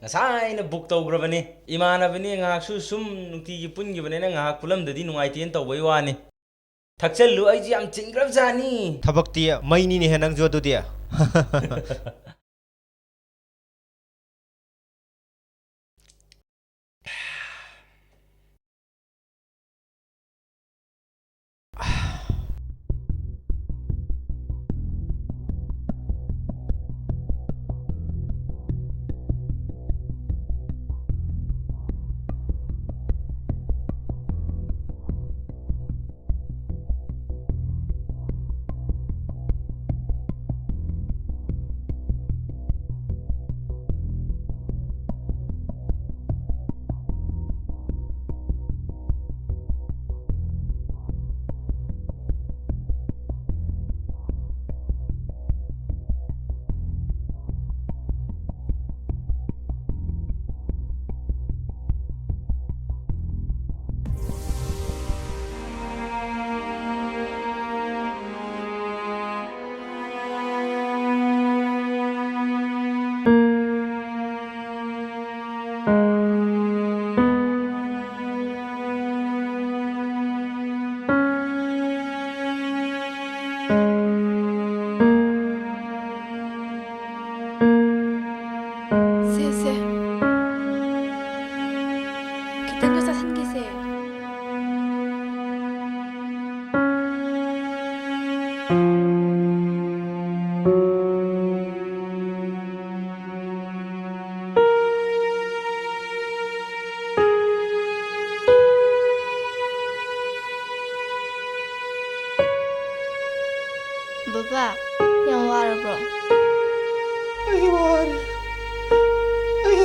ꯉꯁꯥꯏꯅ ꯕꯨꯛ ꯇꯧꯈ꯭ꯔꯕꯅꯤ꯫ ꯏꯃꯥꯟꯅꯕꯅꯤ, ꯉꯥꯏꯍꯥꯛꯁꯨ ꯁꯨꯝ ꯅꯨꯡꯇꯤꯒꯤ ꯄꯨꯟꯈꯤꯕꯅꯤꯅ ꯉꯥꯏꯍꯥꯛ ꯄꯨꯜꯂꯝꯗꯗꯤ ꯅꯨꯡꯉꯥꯏꯇꯦꯅ ꯇꯧꯕꯩ ꯋꯥꯅꯤ꯫ ꯊꯛꯆꯜꯂꯨ, ꯑꯩꯁꯨ ꯌꯥꯝ ꯆꯤꯟꯈ꯭ꯔꯕꯖꯥꯠꯅꯤ꯫ ꯊꯕꯛꯇꯤ ꯃꯩꯅꯤꯅꯦꯍꯦ ꯅꯪꯁꯨ ꯑꯗꯨꯗꯤ꯫ ꯁꯦ, ꯁꯦ꯫ ꯈꯤꯇꯪꯒ ꯆꯥꯁꯟꯈꯤꯁꯦ꯫ ꯕꯕꯥ, ꯌꯥꯝ ꯋꯥꯔꯕ꯭ꯔꯣ? ꯑꯩ ꯋꯥꯔꯦ꯫ ꯑꯩ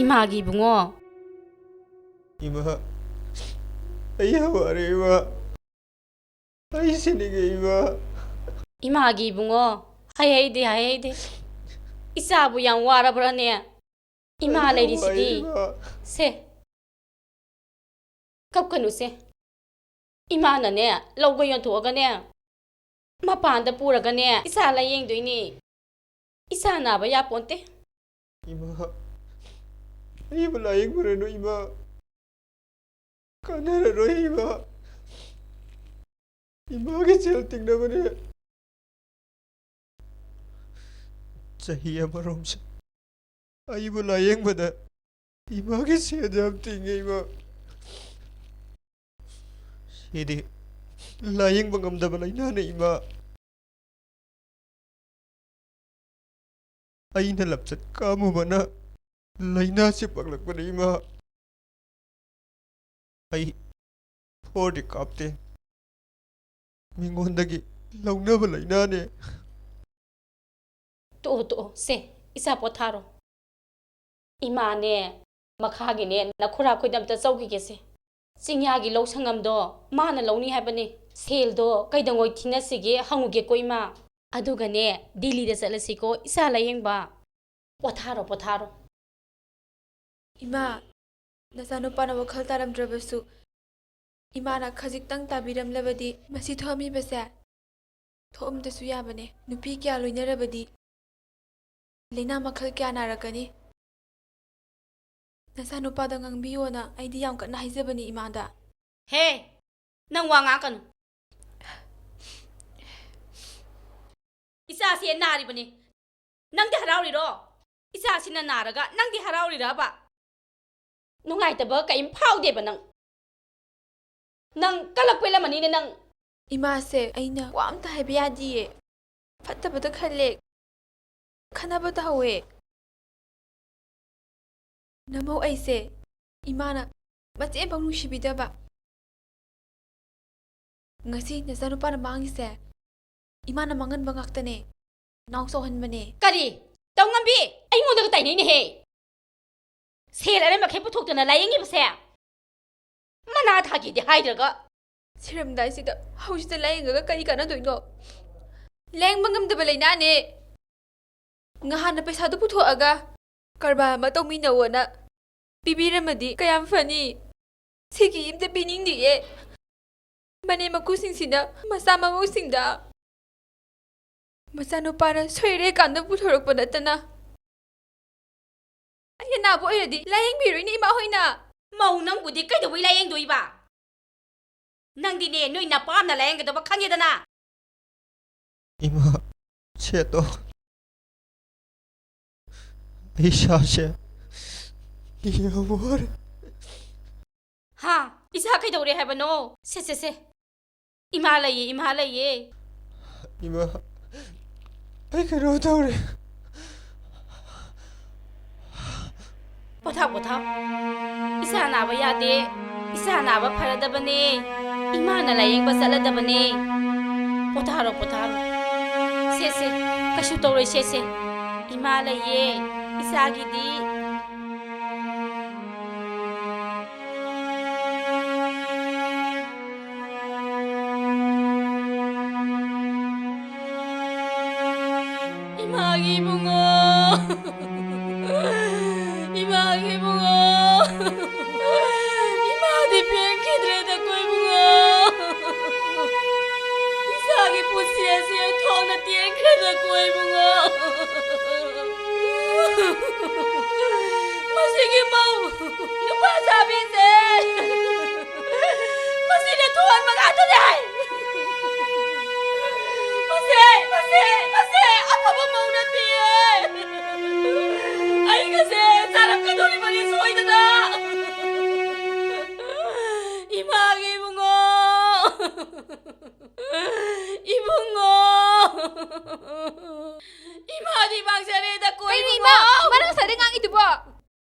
ꯏꯃꯥꯒꯤ ꯏꯕꯨꯡꯉꯣ꯫ ꯏꯃꯥ, ꯑꯩ ꯌꯥꯝ ꯋꯥꯔꯦ ꯏꯃꯥ꯫ ꯑꯩ ꯁꯤꯅꯤꯡꯉꯦ ꯏꯃꯥ꯫ ꯏꯃꯥꯒꯤ ꯏꯕꯨꯡꯉꯣ, ꯍꯥꯏ ꯍꯩꯗꯦ, ꯍꯥꯏ ꯍꯩꯗꯦ꯫ ꯏꯆꯥꯕꯨ ꯌꯥꯝ ꯋꯥꯔꯕ꯭ꯔꯥꯅꯦ? ꯏꯃꯥ ꯑꯩ ꯌꯥꯝ ꯂꯩꯔꯤꯁꯤꯗꯤ꯫ ꯋꯥꯏ ꯏꯃꯥ꯫ ꯁꯦ, ꯀꯞꯀꯅꯨꯁꯦ꯫ ꯏꯃꯥꯅꯅꯦ, ꯂꯧꯒ ꯌꯣꯟꯊꯣꯛꯑꯒꯅꯦ, ꯃꯄꯥꯟꯗ ꯄꯨꯔꯒꯅꯦ, ꯏꯆꯥ ꯂꯥꯌꯦꯡꯗꯣꯏꯅꯤ꯫ ꯏꯆꯥ ꯅꯥꯕ ꯌꯥꯄꯣꯟꯇꯦ꯫ ꯏꯃꯥ, ꯑꯩꯕꯨ ꯂꯥꯌꯦꯡꯕꯤꯔꯅꯨ ꯏꯃꯥ꯫ ꯀꯥꯟꯅꯔꯔꯣꯏ ꯏꯃꯥ꯫ ꯏꯃꯥꯒꯤ ꯁꯦꯜ ꯇꯤꯡꯅꯕꯅꯦ꯫ ꯆꯍꯤ ꯑꯃꯔꯣꯝꯁꯦ ꯑꯩꯕꯨ ꯂꯥꯌꯦꯡꯕꯗ ꯏꯃꯥꯒꯤ ꯁꯦꯜ ꯌꯥꯝ ꯇꯤꯡꯉꯦ ꯏꯃꯥ꯫ ꯁꯤꯗꯤ ꯂꯥꯌꯦꯡꯕ ꯉꯝꯗꯕ ꯂꯥꯏꯅꯥꯅꯦ ꯏꯃꯥ꯫ ꯑꯩꯅ ꯂꯝꯆꯠ ꯀꯥꯝꯃꯨꯕꯅ ꯂꯥꯏꯅꯥꯁꯤ ꯄꯛꯂꯛꯄꯅꯤ ꯏꯃꯥ꯫ ꯑꯩ ꯐꯣꯔꯗꯤ ꯀꯥꯞꯇꯦ꯫ ꯃꯤꯉꯣꯟꯗꯒꯤ ꯂꯧꯅꯕ ꯂꯥꯏꯅꯥꯅꯦ꯫ ꯇꯣꯛꯑꯣ, ꯇꯣꯛꯑꯣ, ꯁꯦ, ꯏꯆꯥ ꯄꯣꯊꯥꯔꯣ꯫ ꯏꯃꯥꯅꯦ, ꯃꯈꯥꯒꯤꯅꯦ, ꯅꯈꯨꯔꯥ ꯈꯣꯏꯗ ꯑꯝꯇ ꯆꯧꯈꯤꯒꯦꯁꯦ꯫ ꯆꯤꯡꯌꯥꯒꯤ ꯂꯧ ꯁꯪꯉꯝꯗꯣ ꯃꯥꯅ ꯂꯧꯅꯤ ꯍꯥꯏꯕꯅꯦ꯫ ꯁꯦꯜꯗꯣ ꯀꯩꯗꯧꯉꯩ ꯊꯤꯅꯁꯤꯒꯦ ꯍꯪꯉꯨꯒꯦꯀꯣ ꯏꯃꯥ꯫ ꯑꯗꯨꯒꯅꯦ, ꯗꯤꯜꯂꯤꯗ ꯆꯠꯂꯁꯤꯀꯣ ꯏꯆꯥ ꯂꯥꯌꯦꯡꯕ꯫ ꯄꯣꯊꯥꯔꯣ, ꯄꯣꯊꯥꯔꯣ꯫ ꯏꯃꯥ, ꯅꯆꯥꯅꯨꯄꯥꯅ ꯋꯥꯈꯜ ꯇꯥꯔꯝꯗ꯭ꯔꯕꯁꯨ, ꯏꯃꯥꯅ ꯈꯖꯤꯛꯇꯪ ꯇꯥꯕꯤꯔꯝꯂꯕꯗꯤ ꯃꯁꯤ ꯊꯣꯛꯑꯝꯃꯤꯕꯁꯦ ꯊꯣꯛꯑꯝꯗꯁꯨ ꯌꯥꯕꯅꯦ꯫ ꯅꯨꯄꯤ ꯀꯌꯥ ꯂꯣꯏꯅꯔꯕꯗꯤ ꯂꯥꯏꯅꯥ ꯃꯈꯜ ꯀꯌꯥ ꯅꯥꯔꯛꯀꯅꯤ꯫ ꯅꯆꯥꯅꯨꯄꯥꯗ ꯉꯥꯡꯕꯤꯌꯣꯅ ꯑꯩꯗꯤ ꯌꯥꯝ ꯀꯟꯅ ꯍꯥꯏꯖꯕꯅꯤ ꯏꯃꯥꯗ꯫ ꯍꯦ! ꯅꯪ ꯋꯥ ꯉꯥꯡꯀꯅꯨ꯫ ꯏꯆꯥꯁꯦ ꯅꯥꯔꯤꯕꯅꯤ꯫ ꯅꯪꯗꯤ ꯍꯔꯥꯎꯔꯤꯔꯣ? ꯏꯆꯥꯁꯤꯅ ꯅꯥꯔꯒ ꯅꯪꯗꯤ ꯍꯔꯥꯎꯔꯤꯔꯕ? ꯅꯨꯡꯉꯥꯏꯇꯕ ꯀꯔꯤꯝ ꯐꯥꯎꯗꯦꯕ ꯅꯪ꯫ ꯅꯪ ꯀꯂꯛ ꯄꯦꯜꯂꯝꯃꯅꯤꯅꯦ ꯅꯪ꯫ ꯏꯃꯥꯁꯦ ꯑꯩꯅ ꯋꯥ ꯑꯝꯇ ꯍꯥꯏꯕ ꯌꯥꯗꯤꯌꯦ꯫ ꯐꯠꯇꯕꯗ ꯈꯜꯂꯦ꯫ ꯈꯟꯅꯕ ꯇꯧꯍꯧꯋꯦ꯫ ꯅꯃꯧ ꯑꯩꯁꯦ ꯏꯃꯥꯅ ꯃꯆꯦꯠ ꯑꯃꯐꯥꯎ ꯅꯨꯡꯁꯤꯕꯤꯗꯕ꯫ ꯉꯁꯤ ꯅꯆꯥꯅꯨꯄꯥꯅ ꯃꯥꯡꯉꯤꯁꯦ ꯏꯃꯥꯅ ꯃꯥꯡꯍꯟꯕ ꯉꯥꯛꯇꯅꯦ꯫ ꯅꯥꯎ ꯆꯥꯎꯍꯟꯕꯅꯦ꯫ ꯀꯔꯤ? ꯇꯧꯉꯝꯕꯤ? ꯑꯩꯉꯣꯟꯗꯒ ꯇꯥꯏꯅꯩꯅꯦꯍꯦ꯫ ꯁꯦꯜ ꯑꯔꯦꯝꯕꯈꯩ ꯄꯨꯊꯣꯛꯇꯅ ꯂꯥꯌꯦꯡꯉꯤꯕꯁꯦ? ꯃꯅꯥ ꯊꯥꯒꯦꯗꯤ ꯍꯥꯏꯗ꯭ꯔꯒ꯫ ꯁꯤꯔꯝꯗꯥꯏꯁꯤꯗ ꯍꯧꯖꯤꯛꯇ ꯂꯥꯌꯦꯡꯉꯒ ꯀꯔꯤ ꯀꯥꯟꯅꯗꯣꯏꯅꯣ? ꯂꯥꯌꯦꯡꯕ ꯉꯝꯗꯕ ꯂꯥꯏꯅꯥꯅꯦ꯫ ꯉꯍꯥꯟꯅ ꯄꯩꯁꯥꯗꯨ ꯄꯨꯊꯣꯛꯑꯒ ꯀꯔꯕꯥꯔ ꯑꯃ ꯇꯧꯃꯤꯟꯅꯧꯑꯣꯅ ꯄꯤꯕꯤꯔꯝꯃꯗꯤ ꯀꯌꯥꯝ ꯐꯅꯤ꯫ ꯁꯤꯒꯤ ꯑꯝꯇ ꯄꯤꯅꯤꯡꯗꯤꯌꯦ꯫ ꯃꯅꯦꯝ ꯃꯀꯨꯁꯤꯡꯁꯤꯅ ꯃꯆꯥ ꯃꯃꯧꯁꯤꯡꯗ ꯃꯆꯥꯅꯨꯄꯥꯅ ꯁꯣꯏꯔꯦ ꯀꯥꯟꯗ ꯄꯨꯊꯣꯔꯛꯄ ꯅꯠꯇꯅ, ꯑꯩ ꯑꯅꯥꯕ ꯑꯣꯏꯔꯗꯤ ꯂꯥꯌꯦꯡꯕꯤꯔꯣꯏꯅꯦ ꯏꯃꯥ ꯍꯣꯏꯅ꯫ ꯃꯧ ꯅꯪꯕꯨꯗꯤ ꯀꯩꯗꯧꯕꯩ ꯂꯥꯌꯦꯡꯗꯣꯏꯕ? ꯅꯪꯗꯤꯅꯦ ꯅꯣꯏ ꯅꯄꯥꯝꯅ ꯂꯥꯌꯦꯡꯒꯗꯕ ꯈꯪꯉꯦꯗꯅ꯫ ꯏꯃꯥ, ꯁꯦꯠꯇꯣ꯫ ꯑꯩ ꯏꯁꯥꯁꯦ ꯌꯥꯝ ꯋꯥꯔꯦ꯫ ꯍꯥ? ꯏꯁꯥ ꯀꯩꯗꯧꯔꯦ ꯍꯥꯏꯕꯅꯣ? ꯁꯦ, ꯁꯦ, ꯁꯦ꯫ ꯏꯃꯥ ꯂꯩꯌꯦ, ꯏꯃꯥ ꯂꯩꯌꯦ꯫ ꯏꯃꯥ, ꯑꯩ ꯀꯩꯅꯣ ꯇꯧꯔꯦ꯫ ꯄꯣꯊꯥ, ꯄꯣꯊꯥ꯫ ꯏꯁꯥ ꯅꯥꯕ ꯌꯥꯗꯦ꯫ ꯏꯁꯥ ꯅꯥꯕ ꯐꯔꯗꯕꯅꯦ꯫ ꯏꯃꯥꯅ ꯂꯥꯌꯦꯡꯕ ꯆꯠꯂꯗꯕꯅꯦ꯫ ꯄꯣꯊꯥꯔꯣ, ꯄꯣꯊꯥꯔꯣ꯫ ꯁꯦ, ꯁꯦ꯫ ꯀꯩꯁꯨ ꯇꯧꯔꯣꯏ, ꯁꯦ, ꯁꯦ꯫ ꯏꯃꯥ ꯂꯩꯌꯦ꯫ ꯏꯆꯥꯒꯤꯗꯤ꯫ ꯏꯃꯥꯒꯤ ꯏꯕꯨꯡꯉꯣ! ꯏꯃꯥꯒꯤ ꯏꯕꯨꯡꯉꯣ! ꯏꯃꯥꯗꯤ ꯄꯦꯟꯈꯤꯗ꯭ꯔꯦꯗꯀꯣ ꯏꯕꯨꯡꯉꯣ! ꯏꯆꯥꯒꯤ ꯄꯨꯟꯁꯤ ꯑꯁꯤ ꯊꯣꯡꯅ ꯇꯦꯟꯈ꯭ꯔꯦꯗꯀꯣ ꯏꯕꯨꯡꯉꯣ! ꯃꯁꯤꯒꯤ ꯃꯧ ꯅꯨꯄꯥ ꯆꯥꯕꯤꯁꯦ! ꯃꯁꯤꯅ ꯊꯣꯛꯍꯟꯕ ꯉꯥꯛꯇꯅꯦ! ꯃꯁꯦ, ꯃꯁꯦ, ꯃꯁꯦ ꯑꯐꯕ ꯃꯧ ꯅꯠꯇꯤꯌꯦ! ꯑꯩꯒꯁꯦ ꯆꯥꯔꯛꯀꯗꯧꯔꯤꯕꯅꯤ ꯁꯣꯏꯗꯅ! ꯏꯃꯥꯒꯤ ꯏꯕꯨꯡꯉꯣ! ꯏꯕꯨꯡꯉꯣ! ꯏꯃꯥꯗꯤ ꯃꯥꯡꯖꯔꯦꯗꯀꯣ ꯀꯩꯅꯣ ꯏꯕꯨꯡꯉꯣ! ꯏꯃꯥ? ꯏꯃꯥꯅ ꯉꯁꯥꯏꯗꯩ ꯉꯥꯡꯉꯤꯗꯨꯕꯣ?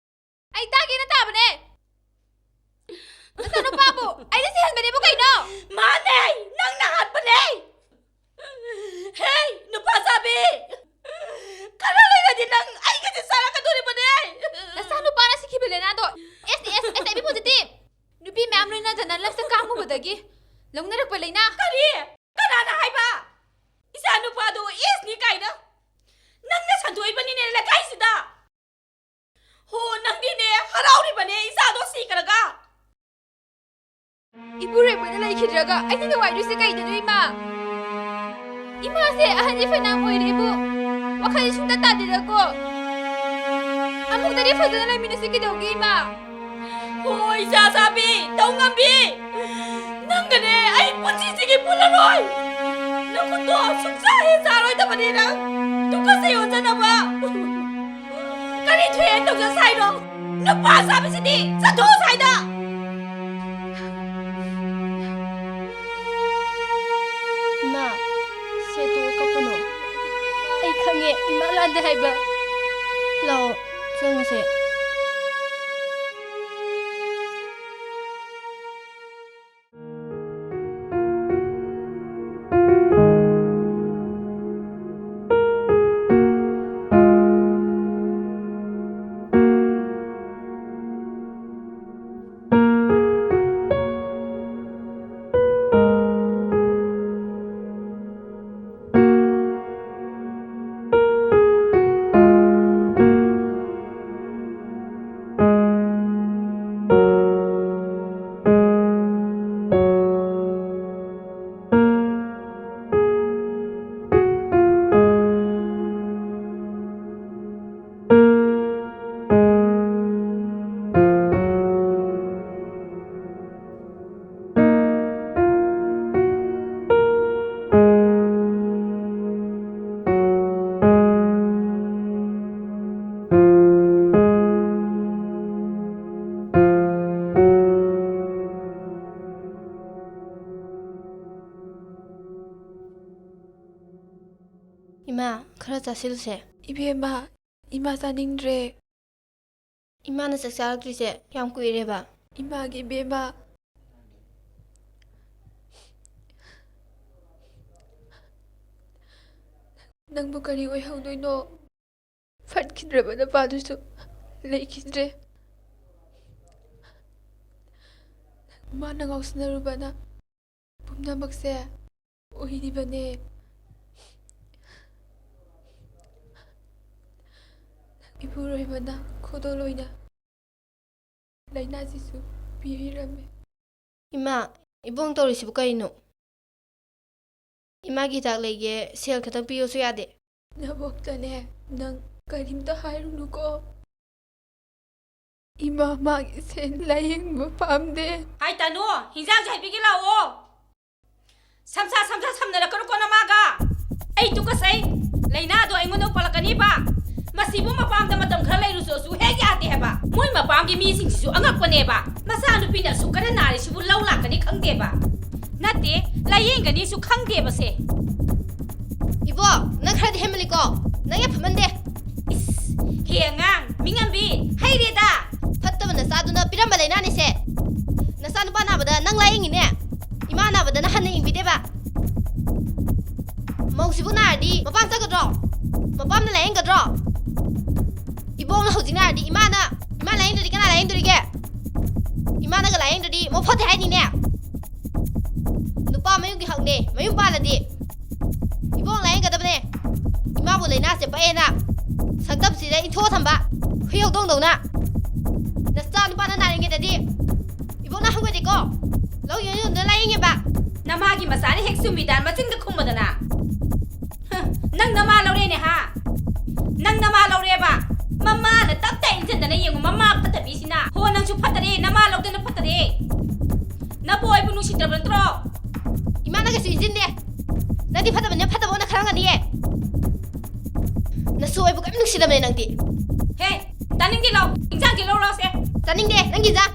ꯑꯩ ꯇꯥꯒꯦꯅ ꯇꯥꯕꯅꯦ꯫ ꯅꯆꯥꯅꯨꯄꯥꯕꯨ ꯑꯩꯅ ꯁꯤꯍꯟꯕꯅꯦꯕꯨ ꯀꯩꯅꯣ? ꯃꯥꯅꯦ! ꯅꯪꯅ ꯍꯥꯠꯄꯅꯦ! ꯍꯦ, ꯅꯨꯄꯥ ꯆꯥꯕꯤ! ꯈꯔ ꯂꯩꯔꯗꯤ ꯅꯪ ꯑꯩꯒꯁꯦ ꯆꯥꯔꯛꯀꯗꯣꯔꯤꯕꯅꯦ! ꯅꯆꯥꯅꯨꯄꯥꯅ ꯁꯤꯈꯤꯕ ꯗꯒꯤ ꯂꯧꯅꯔꯛꯄ ꯂꯩꯅꯥ꯫ ꯀꯔꯤ? ꯀꯅꯥꯅ ꯍꯥꯏꯕ? ꯏꯆꯥ ꯅꯨꯄꯥꯗꯣ ꯑꯦꯁꯅꯤ ꯀꯥꯏꯅ? ꯅꯪꯅ ꯁꯟꯗꯣꯛꯏꯕꯅꯤꯅꯦ ꯂꯩꯀꯥꯏꯁꯤꯗ꯫ ꯍꯣ, ꯅꯪꯗꯤꯅꯦ ꯍꯔꯥꯎꯔꯤꯕꯅꯦ ꯏꯆꯥꯗꯣ ꯁꯤꯈ꯭ꯔꯒ꯫ ꯏꯄꯨꯔꯣꯏꯕꯅ ꯂꯩꯈꯤꯗ꯭ꯔꯒ ꯑꯩꯅ ꯅꯨꯡꯉꯥꯏꯗꯣꯏꯁꯦ ꯀꯩꯗꯅꯣ, ꯏꯃꯥ? ꯏꯃꯥꯁꯦ ꯑꯍꯟꯁꯦ ꯐꯅꯌꯥꯝ ꯑꯣꯏꯔꯦꯕꯨ, ꯋꯥꯈꯜꯁꯦ ꯁꯨꯡꯇ ꯇꯥꯗꯦꯗꯀꯣ꯫ ꯑꯃꯨꯛꯇꯗꯤ ꯐꯖꯅ ꯂꯩꯃꯤꯟꯅꯁꯤ ꯀꯩꯗꯧꯒꯦ, ꯏꯃꯥ? ꯍꯣ, ꯏꯆꯥ ꯁꯥꯕꯤ, ꯇꯧ ꯉꯝꯕꯤ, ꯅꯪꯒꯅꯦ ꯑꯩ ꯄꯨꯟꯁꯤꯁꯤꯒꯤ ꯄꯨꯜꯂꯔꯣꯏ꯫ ꯅꯈꯨꯠꯇꯣ ꯁꯨꯡꯆꯥ ꯍꯦꯛ ꯆꯥꯔꯣꯏꯗꯕꯅꯤ ꯅꯪ꯫ ꯇꯨꯀꯠꯆꯩ ꯑꯣꯟꯖꯅꯕ꯫ ꯀꯔꯤ ꯊꯣꯛꯑꯦ ꯇꯧꯖ ꯁꯥꯏꯅꯣ? ꯅꯨꯄꯥ ꯁꯥꯕꯁꯤꯗꯤ ꯆꯠꯊꯣꯛꯑꯣ ꯁ꯭ꯋꯥꯏꯗ꯫ ꯏꯃꯥ, ꯁꯦ ꯇꯣꯛꯑꯣ ꯀꯞꯄꯅꯣ꯫ ꯑꯩ ꯈꯪꯉꯦ ꯏꯃꯥ ꯂꯥꯟꯗꯦ ꯍꯥꯏꯕ꯫ ꯂꯥꯛꯑꯣ, ꯆꯪꯉꯁꯦ꯫ ꯏꯃꯥ, ꯈꯔ ꯆꯥꯁꯤꯜꯂꯨꯁꯦ꯫ ꯏꯕꯦꯝꯃ, ꯏꯃꯥ ꯆꯥꯅꯤꯡꯗ꯭ꯔꯦ꯫ ꯏꯃꯥꯅ ꯆꯥꯛ ꯆꯥꯔꯛꯇ꯭ꯔꯤꯁꯦ ꯌꯥꯝ ꯀꯨꯏꯔꯦꯕ꯫ ꯏꯃꯥꯒꯤ ꯏꯕꯦꯝꯃ, ꯅꯪꯕꯨ ꯀꯔꯤ ꯑꯣꯏꯍꯧꯗꯣꯏꯅꯣ? ꯐꯠꯈꯤꯗ꯭ꯔꯕ ꯅꯄꯥꯗꯨꯁꯨ ꯂꯩꯈꯤꯗ꯭ꯔꯦ꯫ ꯃꯥꯅ ꯉꯥꯎꯁꯤꯟꯅꯔꯨꯕꯅ ꯄꯨꯝꯅꯃꯛꯁꯦ ꯑꯣꯏꯔꯤꯕꯅꯦ꯫ ꯏꯄꯨꯔꯣꯏꯕꯅ ꯈꯨꯗꯣꯜ ꯑꯣꯏꯅ ꯂꯥꯏꯅꯥꯁꯤꯁꯨ ꯄꯤꯕꯤꯔꯝꯃꯦ꯫ ꯏꯃꯥ, ꯏꯕꯨꯡ ꯇꯧꯔꯤꯁꯤꯕꯨ ꯀꯩꯅꯣ? ꯏꯃꯥꯒꯤ ꯍꯤꯗꯥꯛ ꯂꯩꯒꯦ, ꯁꯦꯜ ꯈꯛꯇꯪ ꯄꯤꯌꯣꯁꯨ ꯌꯥꯗꯦ꯫ ꯅꯕꯣꯛꯇꯅꯦ, ꯅꯪ ꯀꯔꯤꯝꯇ ꯍꯥꯏꯔꯨꯅꯨꯀꯣ꯫ ꯏꯃꯥ ꯃꯥꯒꯤ ꯁꯦꯜ ꯂꯥꯏꯌꯦꯡꯕ ꯄꯥꯝꯗꯦ꯫ ꯍꯥꯏ ꯇꯥꯅꯨ, ꯍꯤꯟꯖꯥꯡꯁꯨ ꯍꯥꯏꯕꯤꯒꯦ ꯂꯥꯛꯑꯣ꯫ ꯁꯝꯁꯥ ꯁꯝꯁꯥ ꯁꯝꯅꯔꯛꯀꯅꯨꯀꯣ ꯅꯃꯥꯒ꯫ ꯑꯩ ꯇꯨꯀꯠꯆꯩ꯫ ꯂꯥꯏꯅꯥꯗꯣ ꯑꯩꯉꯣꯟꯗ ꯄꯣꯛꯂꯛꯀꯅꯤꯕ꯫ ꯃꯁꯤꯕꯨ ꯃꯄꯥꯝꯗ ꯃꯇꯝ ꯈꯔ ꯂꯩꯔꯨꯆꯣꯁꯨ ꯍꯦꯛ ꯌꯥꯗꯦ ꯍꯥꯏꯕ꯫ ꯃꯣꯏ ꯃꯄꯥꯝꯒꯤ ꯃꯤꯁꯤꯡꯁꯤꯁꯨ ꯑꯉꯛꯄꯅꯦꯕ꯫ ꯃꯆꯥꯅꯨꯄꯤꯅ ꯑꯁꯨꯛ ꯀꯟꯅ ꯅꯥꯔꯤꯁꯤꯕꯨ ꯂꯧ ꯂꯥꯛꯀꯅꯤ ꯈꯪꯗꯦꯕ꯫ ꯅꯠꯇꯦ, ꯂꯥꯏꯌꯦꯡꯒꯅꯤꯁꯨ ꯈꯪꯗꯦꯕꯁꯦ꯫ ꯏꯕꯣ, ꯅꯪ ꯈꯔꯗꯤ ꯍꯦꯟꯃꯜꯂꯤꯀꯣ꯫ ꯅꯪ ꯌꯥꯝ ꯐꯃꯟꯗꯦ꯫ ꯏꯁ, ꯍꯦ ꯑꯉꯥꯡ, ꯃꯤꯉꯝꯕꯤ, ꯍꯩꯔꯦꯗ꯫ ꯐꯠꯇꯕ ꯅꯆꯥꯗꯨꯅ ꯄꯤꯔꯝꯕ ꯂꯥꯏꯅꯥꯅꯤꯁꯦ꯫ ꯅꯆꯥꯅꯨꯄꯥ ꯅꯥꯕꯗ ꯅꯪ ꯂꯥꯏꯌꯦꯡꯉꯤꯅꯦ꯫ ꯏꯃꯥ ꯅꯥꯕꯗꯅ ꯍꯟꯅ ꯌꯦꯡꯕꯤꯗꯦꯕ꯫ ꯃꯧꯁꯤꯕꯨ ꯅꯥꯔꯗꯤ ꯃꯄꯥꯝ ꯆꯠꯀꯗ꯭ꯔꯣ? ꯃꯄꯥꯝꯅ ꯂꯥꯏꯌꯦꯡꯒꯗ꯭ꯔꯣ? ꯏꯕꯣꯛꯅ ꯍꯧꯖꯤꯛ ꯅꯥꯔꯗꯤ ꯏꯃꯥꯅ, ꯏꯃꯥ ꯂꯥꯏꯌꯦꯡꯗ꯭ꯔꯗꯤ ꯀꯅꯥ ꯂꯥꯏꯌꯦꯡꯗꯣꯔꯤꯒꯦ? ꯏꯃꯥꯅꯒ ꯂꯥꯏꯌꯦꯡꯗ꯭ꯔꯗꯤ ꯃꯧ ꯐꯠꯇꯦ ꯍꯥꯏꯅꯤꯅꯦ꯫ ꯅꯨꯄꯥ ꯃꯌꯨꯝꯒꯤ ꯍꯛꯅꯦ, ꯃꯌꯨꯝ ꯄꯥꯜꯂꯗꯤ꯫ ꯏꯕꯣꯛ ꯂꯥꯏꯌꯦꯡꯒꯗꯕꯅꯦ꯫ ꯏꯃꯥꯕꯨ ꯂꯥꯏꯅꯥꯁꯦ ꯄꯛꯑꯦꯅ ꯁꯛꯇꯝꯁꯤꯗ ꯏꯟꯊꯣꯛꯑ ꯊꯝꯕ ꯍꯨꯏ ꯍꯧꯗꯣꯡꯗꯧꯅ꯫ ꯅꯆꯥ ꯅꯨꯄꯥꯅ ꯅꯥꯔꯤꯉꯩꯗꯗꯤ ꯏꯕꯣꯛꯅ ꯍꯪꯒꯗꯤꯀꯣ ꯂꯧ ꯌꯣꯟ ꯌꯣꯟꯗꯨꯅ ꯂꯥꯏꯌꯦꯡꯉꯦꯕ꯫ ꯅꯃꯥꯒꯤ ꯃꯆꯥꯅ ꯍꯦꯛ ꯆꯨꯝꯃꯤꯗꯥ ꯃꯆꯤꯟꯗ ꯈꯨꯝꯃꯗꯅ꯫ ꯍ, ꯅꯪ ꯅꯃꯥ ꯂꯧꯔꯦꯅꯦ ꯍꯥ? ꯅꯪ ꯅꯃꯥ ꯂꯧꯔꯦꯕ꯫ ꯃꯃꯥꯅ ꯇꯞꯇ ꯏꯟꯖꯤꯟꯗꯅ ꯌꯦꯡꯉꯨ, ꯃꯃꯥ ꯐꯠꯇꯕꯤꯁꯤꯅ꯫ ꯍꯣ, ꯅꯪꯁꯨ ꯐꯠꯇꯔꯦ, ꯅꯃꯥ ꯂꯧꯗꯅ ꯐꯠꯇꯔꯦ꯫ ꯅꯕꯣꯏꯕꯨ ꯅꯨꯡꯁꯤꯗ꯭ꯔꯕ ꯅꯠꯇ꯭ꯔꯣ? ꯏꯃꯥꯅ ꯀꯩꯁꯨ ꯏꯟꯖꯤꯟꯗꯦ꯫ ꯅꯪꯗꯤ ꯐꯠꯇꯕꯅꯤꯅ ꯐꯠꯇꯕ ꯑꯣꯏꯅ ꯈꯜꯂꯝꯒꯅꯤꯌꯦ꯫ ꯅꯁꯨ ꯑꯩꯕꯨ ꯀꯔꯤꯝ ꯅꯨꯡꯁꯤꯗꯕꯅꯦ ꯅꯪꯗꯤ꯫ ꯍꯦ, ꯇꯥꯅꯤꯡꯗꯦ ꯂꯥꯎ, ꯏꯟꯖꯥꯡꯁꯦ ꯂꯧꯔꯣꯁꯦ꯫ ꯆꯥꯅꯤꯡꯗꯦ ꯅꯪꯒꯤ ꯏꯟꯖꯥꯡ꯫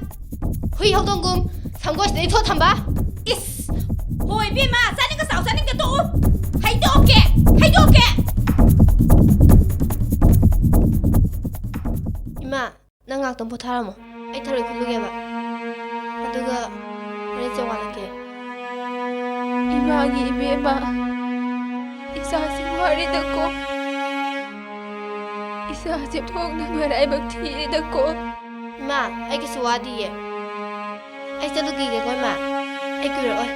ꯍꯨꯏ ꯍꯧꯗꯣꯡꯒꯨꯝ ꯁꯪꯒꯣꯏꯁꯤꯗ ꯏꯟꯊꯣꯛ ꯊꯝꯕ꯫ ꯏꯁ! ꯍꯣ ꯏꯕꯦꯝꯃ, ꯆꯥꯅꯤꯡꯒ ꯆꯥꯎ, ꯆꯥꯅꯤꯡꯗ ꯇꯣꯛꯎ꯫ ꯍꯩꯗꯣꯛꯀꯦ! ꯍꯩꯗꯣꯛꯀꯦ! ꯏꯃꯥ, ꯅꯪ ꯉꯥꯛꯇꯪ ꯄꯣꯊꯥꯔꯝꯃꯣ꯫ ꯑꯩ ꯊꯔꯣꯏ ꯈꯨꯜꯂꯨꯒꯦꯕ꯫ ꯑꯗꯨꯒ ꯍꯣꯔꯦꯟ ꯆꯦꯡ ꯋꯥꯜꯂꯛꯀꯦ꯫ ꯏꯃꯥꯒꯤ ꯏꯕꯦꯝꯃ, ꯏꯆꯥꯁꯤ ꯋꯥꯔꯦꯗꯀꯣ꯫ ꯏꯆꯥꯁꯤ ꯊꯣꯛꯅ ꯃꯔꯥꯏꯕꯛ ꯊꯤꯔꯦꯗꯀꯣ꯫ ꯏꯃꯥ, ꯑꯩ ꯀꯩꯁꯨ ꯋꯥꯗꯤꯌꯦ꯫ ꯑꯩ ꯆꯠꯂꯨꯈꯤꯒꯦꯀꯣ, ꯏꯃꯥ꯫ ꯑꯩ ꯀꯨꯏꯔꯛꯑꯣꯏ꯫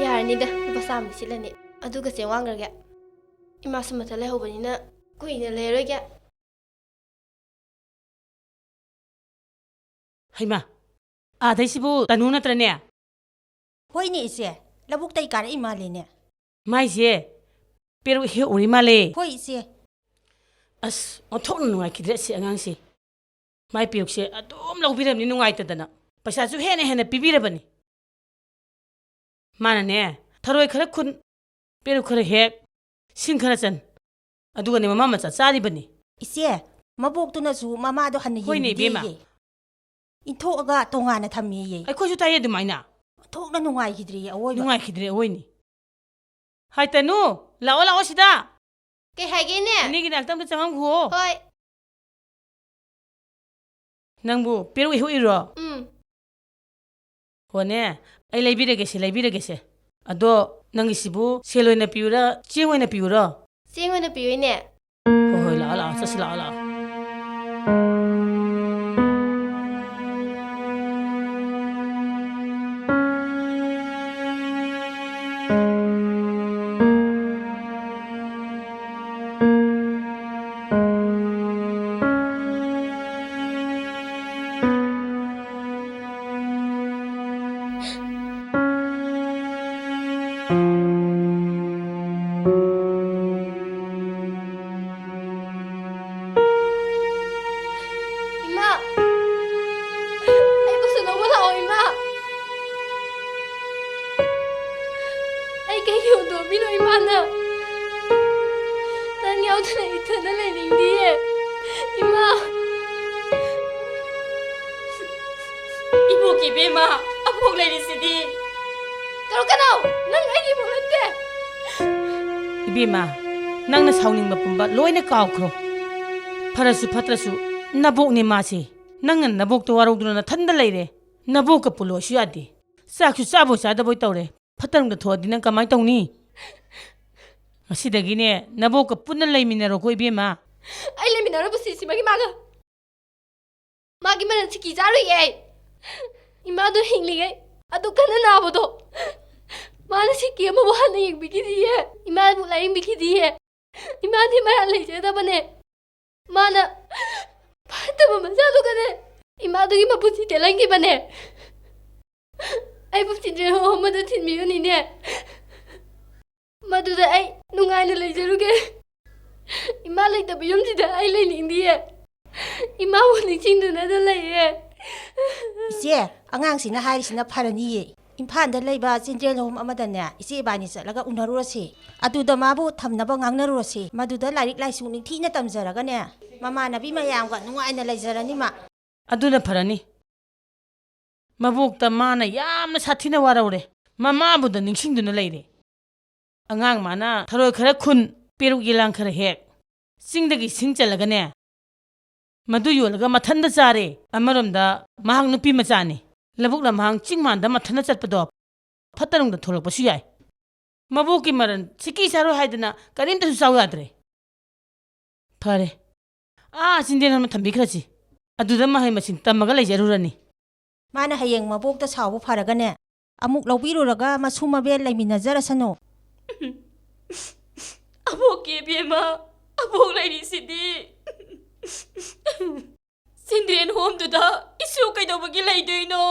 ꯌꯥꯔꯅꯤꯗ, ꯂꯨꯄꯥ ꯆꯥꯝꯃ ꯁꯤꯠꯂꯅꯤ꯫ ꯑꯗꯨꯒ ꯆꯦ ꯋꯥꯡꯈ꯭ꯔꯒꯦ꯫ ꯏꯃꯥꯁꯨ ꯃꯊꯟ ꯂꯩꯍꯧꯕꯅꯤꯅ ꯀꯨꯏꯅ ꯂꯩꯔꯣꯏꯒꯦ꯫ ꯍꯩꯃꯥ, ꯑꯥꯗꯩꯁꯤꯕꯨ ꯇꯅꯨ ꯅꯠꯇ꯭ꯔꯅꯦ? ꯍꯣꯏꯅꯦ ꯏꯆꯦ, ꯂꯧꯕꯨꯛꯇꯩ ꯀꯥꯔꯛꯏ ꯃꯥꯜꯂꯤꯅꯦ꯫ ꯃꯥꯏꯁꯦ ꯄꯦꯔꯨꯛ ꯍꯦꯛ ꯎꯔꯤ ꯃꯥꯜꯂꯦ꯫ ꯍꯣꯏ ꯏꯆꯦ꯫ ꯑꯁ, ꯑꯣꯟꯊꯣꯛꯅ ꯅꯨꯡꯉꯥꯏꯈꯤꯗ꯭ꯔꯦ ꯑꯁꯤ ꯑꯉꯥꯡꯁꯦ꯫ ꯃꯥꯏ ꯄꯦꯔꯨꯛꯁꯦ ꯑꯗꯨꯝ ꯂꯧꯕꯤꯔꯝꯅꯤ ꯅꯨꯡꯉꯥꯏꯇꯗꯅ꯫ ꯄꯩꯁꯥꯁꯨ ꯍꯦꯟꯅ ꯍꯦꯟꯅ ꯄꯤꯕꯤꯔꯕꯅꯤ꯫ ꯃꯥꯅꯅꯦ, ꯊꯔꯣꯏ ꯈꯔ ꯈꯨꯟ, ꯄꯦꯔꯨꯛ ꯈꯔ ꯍꯦꯛ, ꯁꯤꯡ ꯈꯔ ꯆꯟ꯫ ꯑꯗꯨꯒꯅꯦ ꯃꯃꯥ ꯃꯆꯥ ꯆꯥꯔꯤꯕꯅꯤ꯫ ꯏꯆꯦ, ꯃꯕꯣꯛꯇꯨꯅꯁꯨ ꯃꯃꯥꯗꯣ ꯍꯟꯅ ꯍꯣꯏꯅꯦ, ꯏꯕꯦꯝꯃ꯫ ꯌꯦꯡꯕꯤꯗꯦꯌꯦ꯫ ꯏꯟꯊꯣꯛꯑꯒ ꯇꯣꯉꯥꯟꯅ ꯊꯝꯃꯦꯌꯦ꯫ ꯑꯩꯈꯣꯏꯁꯨ ꯇꯥꯏꯌꯦ ꯑꯗꯨꯃꯥꯏꯅ꯫ ꯑꯣꯟꯊꯣꯛꯅ ꯅꯨꯡꯉꯥꯏꯈꯤꯗ꯭ꯔꯦꯌꯦ ꯑꯋꯣꯏꯕ꯫ ꯅꯨꯡꯉꯥꯏꯈꯤꯗ꯭ꯔꯦ ꯑꯋꯣꯏꯅꯤ꯫ ꯍꯥꯏ ꯇꯅꯨ, ꯂꯥꯛꯑꯣ, ꯂꯥꯛꯑꯣ ꯁꯤꯗ꯫ ꯀꯩ ꯍꯥꯏꯒꯦꯅꯦ? ꯏꯅꯦꯒꯤ ꯅꯥꯛꯇ ꯑꯝꯇ ꯆꯪꯉꯝꯈꯨꯑꯣ꯫ ꯍꯣꯏ꯫ ꯅꯪꯕꯨ ꯄꯦꯔꯨꯛ ꯍꯦꯛꯎꯏꯔꯣ? ꯎꯝ꯫ ꯍꯣꯅꯦ, ꯑꯩ ꯂꯩꯕꯤꯔꯒꯦꯁꯦ, ꯂꯩꯕꯤꯔꯒꯦꯁꯦ꯫ ꯑꯗꯣ ꯅꯪꯒꯤꯁꯤꯕꯨ ꯁꯦꯜ ꯑꯣꯏꯅ ꯄꯤꯌꯨꯔꯥ, ꯆꯦꯡ ꯑꯣꯏꯅ ꯄꯤꯌꯨꯔꯣ? ꯆꯦꯡ ꯑꯣꯏꯅ ꯄꯤꯌꯨꯅꯦ꯫ ꯍꯣꯏ, ꯍꯣꯏ, ꯂꯥꯛꯑꯣ, ꯂꯥꯛꯑꯣ, ꯆꯠꯁꯤ, ꯂꯥꯛꯑꯣ, ꯂꯥꯛꯑꯣ꯫ ꯏꯃꯥ! ꯑꯩꯕꯨꯁꯨ ꯂꯧꯕ ꯂꯥꯛꯑꯣ, ꯏꯃꯥ! ꯑꯩ ꯀꯩꯒꯤ ꯍꯨꯟꯗꯣꯛꯑꯝꯃꯤꯅꯣ ꯏꯃꯥꯅ? ꯅꯪ ꯌꯥꯎꯗꯅ ꯏꯊꯟꯗ ꯂꯩꯅꯤꯡꯗꯤꯌꯦ, ꯏꯃꯥ! ꯏꯕꯣꯛꯀꯤ ꯏꯕꯦꯝꯃ, ꯑꯕꯣꯛ ꯂꯩꯔꯤꯁꯤꯗꯤ꯫ ꯀꯔꯣ ꯀꯅꯥꯎ, ꯅꯪ ꯑꯩꯒꯤ ꯏꯕꯣꯛ ꯅꯠꯇꯦ꯫ ꯏꯕꯦꯝꯃ, ꯅꯪꯅ ꯁꯥꯎꯅꯤꯡꯕ ꯄꯨꯝꯕ ꯂꯣꯏꯅ ꯀꯥꯎꯈ꯭ꯔꯣ꯫ ꯐꯔꯁꯨ ꯐꯠꯇ꯭ꯔꯁꯨ ꯅꯕꯣꯛꯅꯦ ꯃꯥꯁꯦ꯫ ꯅꯪꯅ ꯅꯕꯣꯛꯇ ꯋꯥꯔꯧꯗꯨꯅ ꯅꯊꯟꯗ ꯂꯩꯔꯦ꯫ ꯅꯕꯣꯛꯀ ꯄꯨꯜꯂꯣꯁꯨ ꯌꯥꯗꯦ꯫ ꯆꯥꯛꯁꯨ ꯆꯥꯕꯣꯏ ꯆꯥꯗꯕꯣꯏ ꯇꯧꯔꯦ꯫ ꯐꯠꯇ ꯅꯨꯡꯗ ꯊꯣꯛꯑꯗꯤ ꯅꯪ ꯀꯃꯥꯏ ꯇꯧꯅꯤ? ꯉꯁꯤꯗꯒꯤꯅꯦ ꯅꯕꯣꯛꯀ ꯄꯨꯟꯅ ꯂꯩꯃꯤꯟꯅꯔꯣꯀꯣ ꯏꯕꯦꯝꯃ꯫ ꯑꯩ ꯂꯩꯃꯤꯟꯅꯔꯣꯏ ꯄꯨꯟꯁꯤꯁꯤꯃꯒꯤ ꯃꯥꯒ꯫ ꯃꯥꯒꯤ ꯃꯔꯟ ꯁꯤꯀꯤ ꯆꯥꯔꯣꯏꯌꯦ ꯑꯩ꯫ ꯏꯃꯥꯗꯣ ꯍꯤꯡꯂꯤꯉꯩ ꯑꯗꯨ ꯀꯟꯅ ꯅꯥꯕꯗꯣ ꯃꯥꯅ ꯁꯤꯀꯤ ꯑꯃꯕꯨ ꯍꯟꯅ ꯌꯦꯡꯕꯤꯈꯤꯗꯤꯌꯦ꯫ ꯏꯃꯥꯕꯨ ꯂꯥꯌꯦꯡꯕꯤꯈꯤꯗꯤꯌꯦ꯫ ꯏꯃꯥꯗꯤ ꯃꯔꯥꯜ ꯂꯩꯖꯗꯕꯅꯦ꯫ ꯃꯥꯅ ꯐꯠꯇꯕ ꯃꯆꯥꯗꯨꯒꯅꯦ ꯏꯃꯥꯗꯨꯒꯤ ꯃꯄꯨꯟꯁꯤ ꯇꯦꯜꯍꯟꯈꯤꯕꯅꯦ꯫ ꯑꯩꯕꯨ ꯆꯤꯜꯗ꯭ꯔꯦꯟ ꯍꯣꯝ ꯑꯃꯗ ꯊꯤꯟꯕꯤꯌꯨꯅꯤꯅꯦ꯫ ꯃꯗꯨꯗ ꯑꯩ ꯅꯨꯡꯉꯥꯏꯅ ꯂꯩꯖꯔꯨꯒꯦ꯫ ꯏꯃꯥ ꯂꯩꯇꯕ ꯌꯨꯝꯁꯤꯗ ꯑꯩ ꯂꯩꯅꯤꯡꯗꯤꯌꯦ꯫ ꯏꯃꯥꯕꯨ ꯅꯤꯡꯁꯤꯡꯗꯨꯅꯗ ꯂꯩꯌꯦ꯫ ꯏꯆꯦ, ꯑꯉꯥꯡꯁꯤꯅ ꯍꯥꯏꯔꯤꯁꯤꯅ ꯐꯔꯅꯤꯌꯦ꯫ ꯏꯝꯐꯥꯜꯗ ꯂꯩꯕ ꯆꯤꯜꯗ꯭ꯔꯦꯟ ꯍꯣꯝ ꯑꯃꯗꯅꯦ ꯏꯆꯦ ꯏꯕꯥꯅꯤ ꯆꯠꯂꯒ ꯎꯅꯔꯨꯔꯁꯤ꯫ ꯑꯗꯨꯗ ꯃꯥꯕꯨ ꯊꯝꯅꯕ ꯉꯥꯡꯅꯔꯨꯔꯁꯤ꯫ ꯃꯗꯨꯗ ꯂꯥꯏꯔꯤꯛ ꯂꯥꯏꯁꯨ ꯅꯤꯡꯊꯤꯅ ꯇꯝꯖꯔꯒꯅꯦ ꯃꯃꯥꯟꯅꯕꯤ ꯃꯌꯥꯝꯒ ꯅꯨꯡꯉꯥꯏꯅ ꯂꯩꯖꯔꯅꯤ ꯃꯥ꯫ ꯑꯗꯨꯅ ꯐꯔꯅꯤ꯫ ꯃꯕꯣꯛꯇ ꯃꯥꯅ ꯌꯥꯝꯅ ꯁꯥꯊꯤꯅ ꯋꯥꯔꯧꯔꯦ꯫ ꯃꯃꯥꯕꯨꯗ ꯅꯤꯡꯁꯤꯡꯗꯨꯅ ꯂꯩꯔꯦ꯫ ꯑꯉꯥꯡ ꯃꯥꯅ ꯊꯔꯣꯏ ꯈꯔ ꯈꯨꯟ, ꯄꯦꯔꯨꯛ ꯌꯦꯂꯥꯡ ꯈꯔ ꯍꯦꯛ, ꯆꯤꯡꯗꯒꯤ ꯁꯤꯡ ꯆꯜꯂꯒꯅꯦ, ꯃꯗꯨ ꯌꯣꯜꯂꯒ ꯃꯊꯟꯇ ꯆꯥꯔꯦ꯫ ꯑꯃꯔꯣꯝꯗ ꯃꯍꯥꯛ ꯅꯨꯄꯤ ꯃꯆꯥꯅꯤ, ꯂꯧꯕꯨꯛ ꯂꯝꯍꯥꯡ ꯆꯤꯡ ꯃꯥꯟꯗ ꯃꯊꯟꯇ ꯆꯠꯄꯗꯣ ꯐꯠꯇ ꯅꯨꯡꯗ ꯊꯣꯛꯂꯛꯄꯁꯨ ꯌꯥꯏ꯫ ꯃꯕꯣꯛꯀꯤ ꯃꯔꯟ ꯁꯤꯀꯤ ꯆꯥꯔꯣꯏ ꯍꯥꯏꯗꯅ ꯀꯔꯤꯝꯇꯁꯨ ꯆꯥꯎ ꯌꯥꯗ꯭ꯔꯦ꯫ ꯐꯔꯦ, ꯑꯥ ꯆꯤꯟꯗꯦꯟ ꯑꯃ ꯊꯝꯕꯤꯈ꯭ꯔꯁꯤ, ꯑꯗꯨꯗ ꯃꯍꯩ ꯃꯁꯤꯡ ꯇꯝꯃꯒ ꯂꯩꯖꯔꯨꯔꯅꯤ꯫ ꯃꯥꯅ ꯍꯌꯦꯡ ꯃꯕꯣꯛꯇ ꯁꯥꯎꯕ ꯐꯔꯒꯅꯦ, ꯑꯃꯨꯛ ꯂꯧꯕꯤꯔꯨꯔꯒ ꯃꯁꯨ ꯃꯕꯦꯟ ꯂꯩꯃꯤꯟꯅꯖꯔꯁꯅꯨ꯫ ꯑꯕꯣꯛꯀꯤ ꯏꯕꯦꯝꯃ, ꯑꯕꯣꯛ ꯂꯩꯔꯤꯁꯤꯗꯤ꯫ ꯆꯤꯟꯗ꯭ꯔꯦꯟ ꯍꯣꯝꯗꯨꯗ ꯏꯁꯨ ꯀꯩꯗꯧꯕꯒꯤ ꯂꯩꯗꯣꯏꯅꯣ?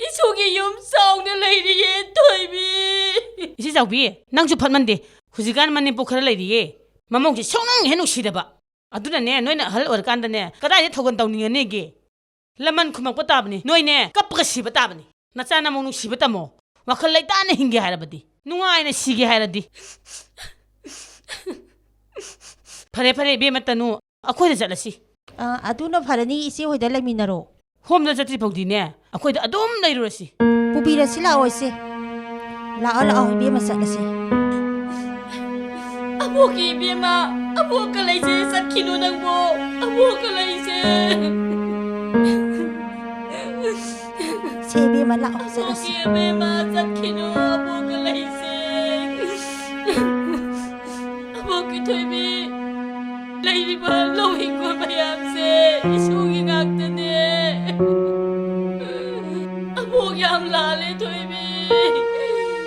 ꯏꯁꯨꯒꯤ ꯌꯨꯝ ꯆꯥꯎꯅ ꯂꯩꯔꯤꯌꯦ, ꯊꯣꯏꯕꯤ꯫ ꯏꯆꯦ ꯆꯥꯎꯕꯤ, ꯅꯪꯁꯨ ꯐꯠꯃꯟꯗꯦ꯫ ꯍꯧꯖꯤꯛꯀꯥꯟ ꯃꯅꯦꯝꯄꯣꯛ ꯈꯔ ꯂꯩꯔꯤꯌꯦ, ꯃꯃꯧꯁꯦ ꯁꯨꯡꯅꯨꯡ ꯍꯦꯛ ꯅꯨꯡꯁꯤꯗꯕ꯫ ꯑꯗꯨꯅꯅꯦ, ꯅꯣꯏꯅ ꯑꯍꯜ ꯑꯣꯏꯔꯀꯥꯟꯗꯅꯦ, ꯀꯗꯥꯏꯗ ꯊꯧꯒꯜ ꯇꯧꯅꯤꯡꯉꯅꯤꯒꯦ? ꯂꯃꯟ ꯈꯨꯝꯃꯛꯄ ꯇꯥꯕꯅꯤ꯫ ꯅꯣꯏꯅꯦ, ꯀꯞꯄꯒ ꯁꯤꯕ ꯇꯥꯕꯅꯤ꯫ ꯅꯆꯥ ꯅꯃꯧ ꯅꯨꯡꯁꯤꯕ ꯇꯝꯃꯣ꯫ ꯋꯥꯈꯜ ꯂꯩꯇꯥꯅ ꯍꯤꯡꯒꯦ ꯍꯥꯏꯔꯕꯗꯤ, ꯅꯨꯡꯉꯥꯏꯅ ꯁꯤꯒꯦ ꯍꯥꯏꯔꯗꯤ꯫ ꯐꯔꯦ, ꯐꯔꯦ, ꯏꯕꯦꯝꯃ ꯇꯅꯨ, ꯑꯩꯈꯣꯏꯗ ꯆꯠꯂꯁꯤ꯫ ꯑ, ꯑꯗꯨꯅ ꯐꯔꯅꯤ, ꯏꯆꯦ ꯍꯣꯏꯗ ꯂꯩꯃꯤꯟꯅꯔꯣ꯫ ꯍꯣꯝꯗ ꯆꯠꯇ꯭ꯔꯤ ꯐꯥꯎꯗꯤꯅꯦ, ꯑꯩꯈꯣꯏꯗ ꯑꯗꯨꯝ ꯂꯩꯔꯨꯔꯁꯤ꯫ ꯄꯨꯕꯤꯔꯁꯤ ꯂꯥꯛꯑꯣ, ꯏꯆꯦ꯫ ꯂꯥꯛꯑꯣ, ꯂꯥꯛꯑꯣ, ꯏꯕꯦꯝꯃ, ꯆꯠꯂꯁꯤ꯫ ꯑꯕꯣꯛꯀꯤ ꯏꯕꯦꯝꯃ, ꯑꯕꯣꯛꯀ ꯂꯩꯁꯦ, ꯆꯠꯈꯤꯅꯨ ꯅꯪꯕꯣ꯫ ꯑꯕꯣꯛꯀ ꯂꯩꯁꯦ꯫ ꯁꯦ, ꯏꯕꯦꯝꯃ, ꯂꯥꯛꯑꯣ, ꯆꯠꯂꯁꯤ꯫ ꯑꯕꯣꯛꯀꯤ ꯏꯕꯦꯝꯃ, ꯆꯠꯈꯤꯅꯨ, ꯑꯕꯣꯛꯀ ꯂꯩꯁꯦ꯫ ꯑꯕꯣꯛꯀꯤ ꯊꯣꯏꯕꯤ, ꯂꯩꯔꯤꯕ ꯂꯧ ꯍꯤꯡꯒꯣꯜ ꯃꯌꯥꯝꯁꯦ ꯏꯁꯨꯒꯤ ꯉꯥꯛꯇꯅꯦ꯫ ꯑꯕꯣꯛ ꯌꯥꯝ ꯂꯥꯜꯂꯦ, ꯊꯣꯏꯕꯤ꯫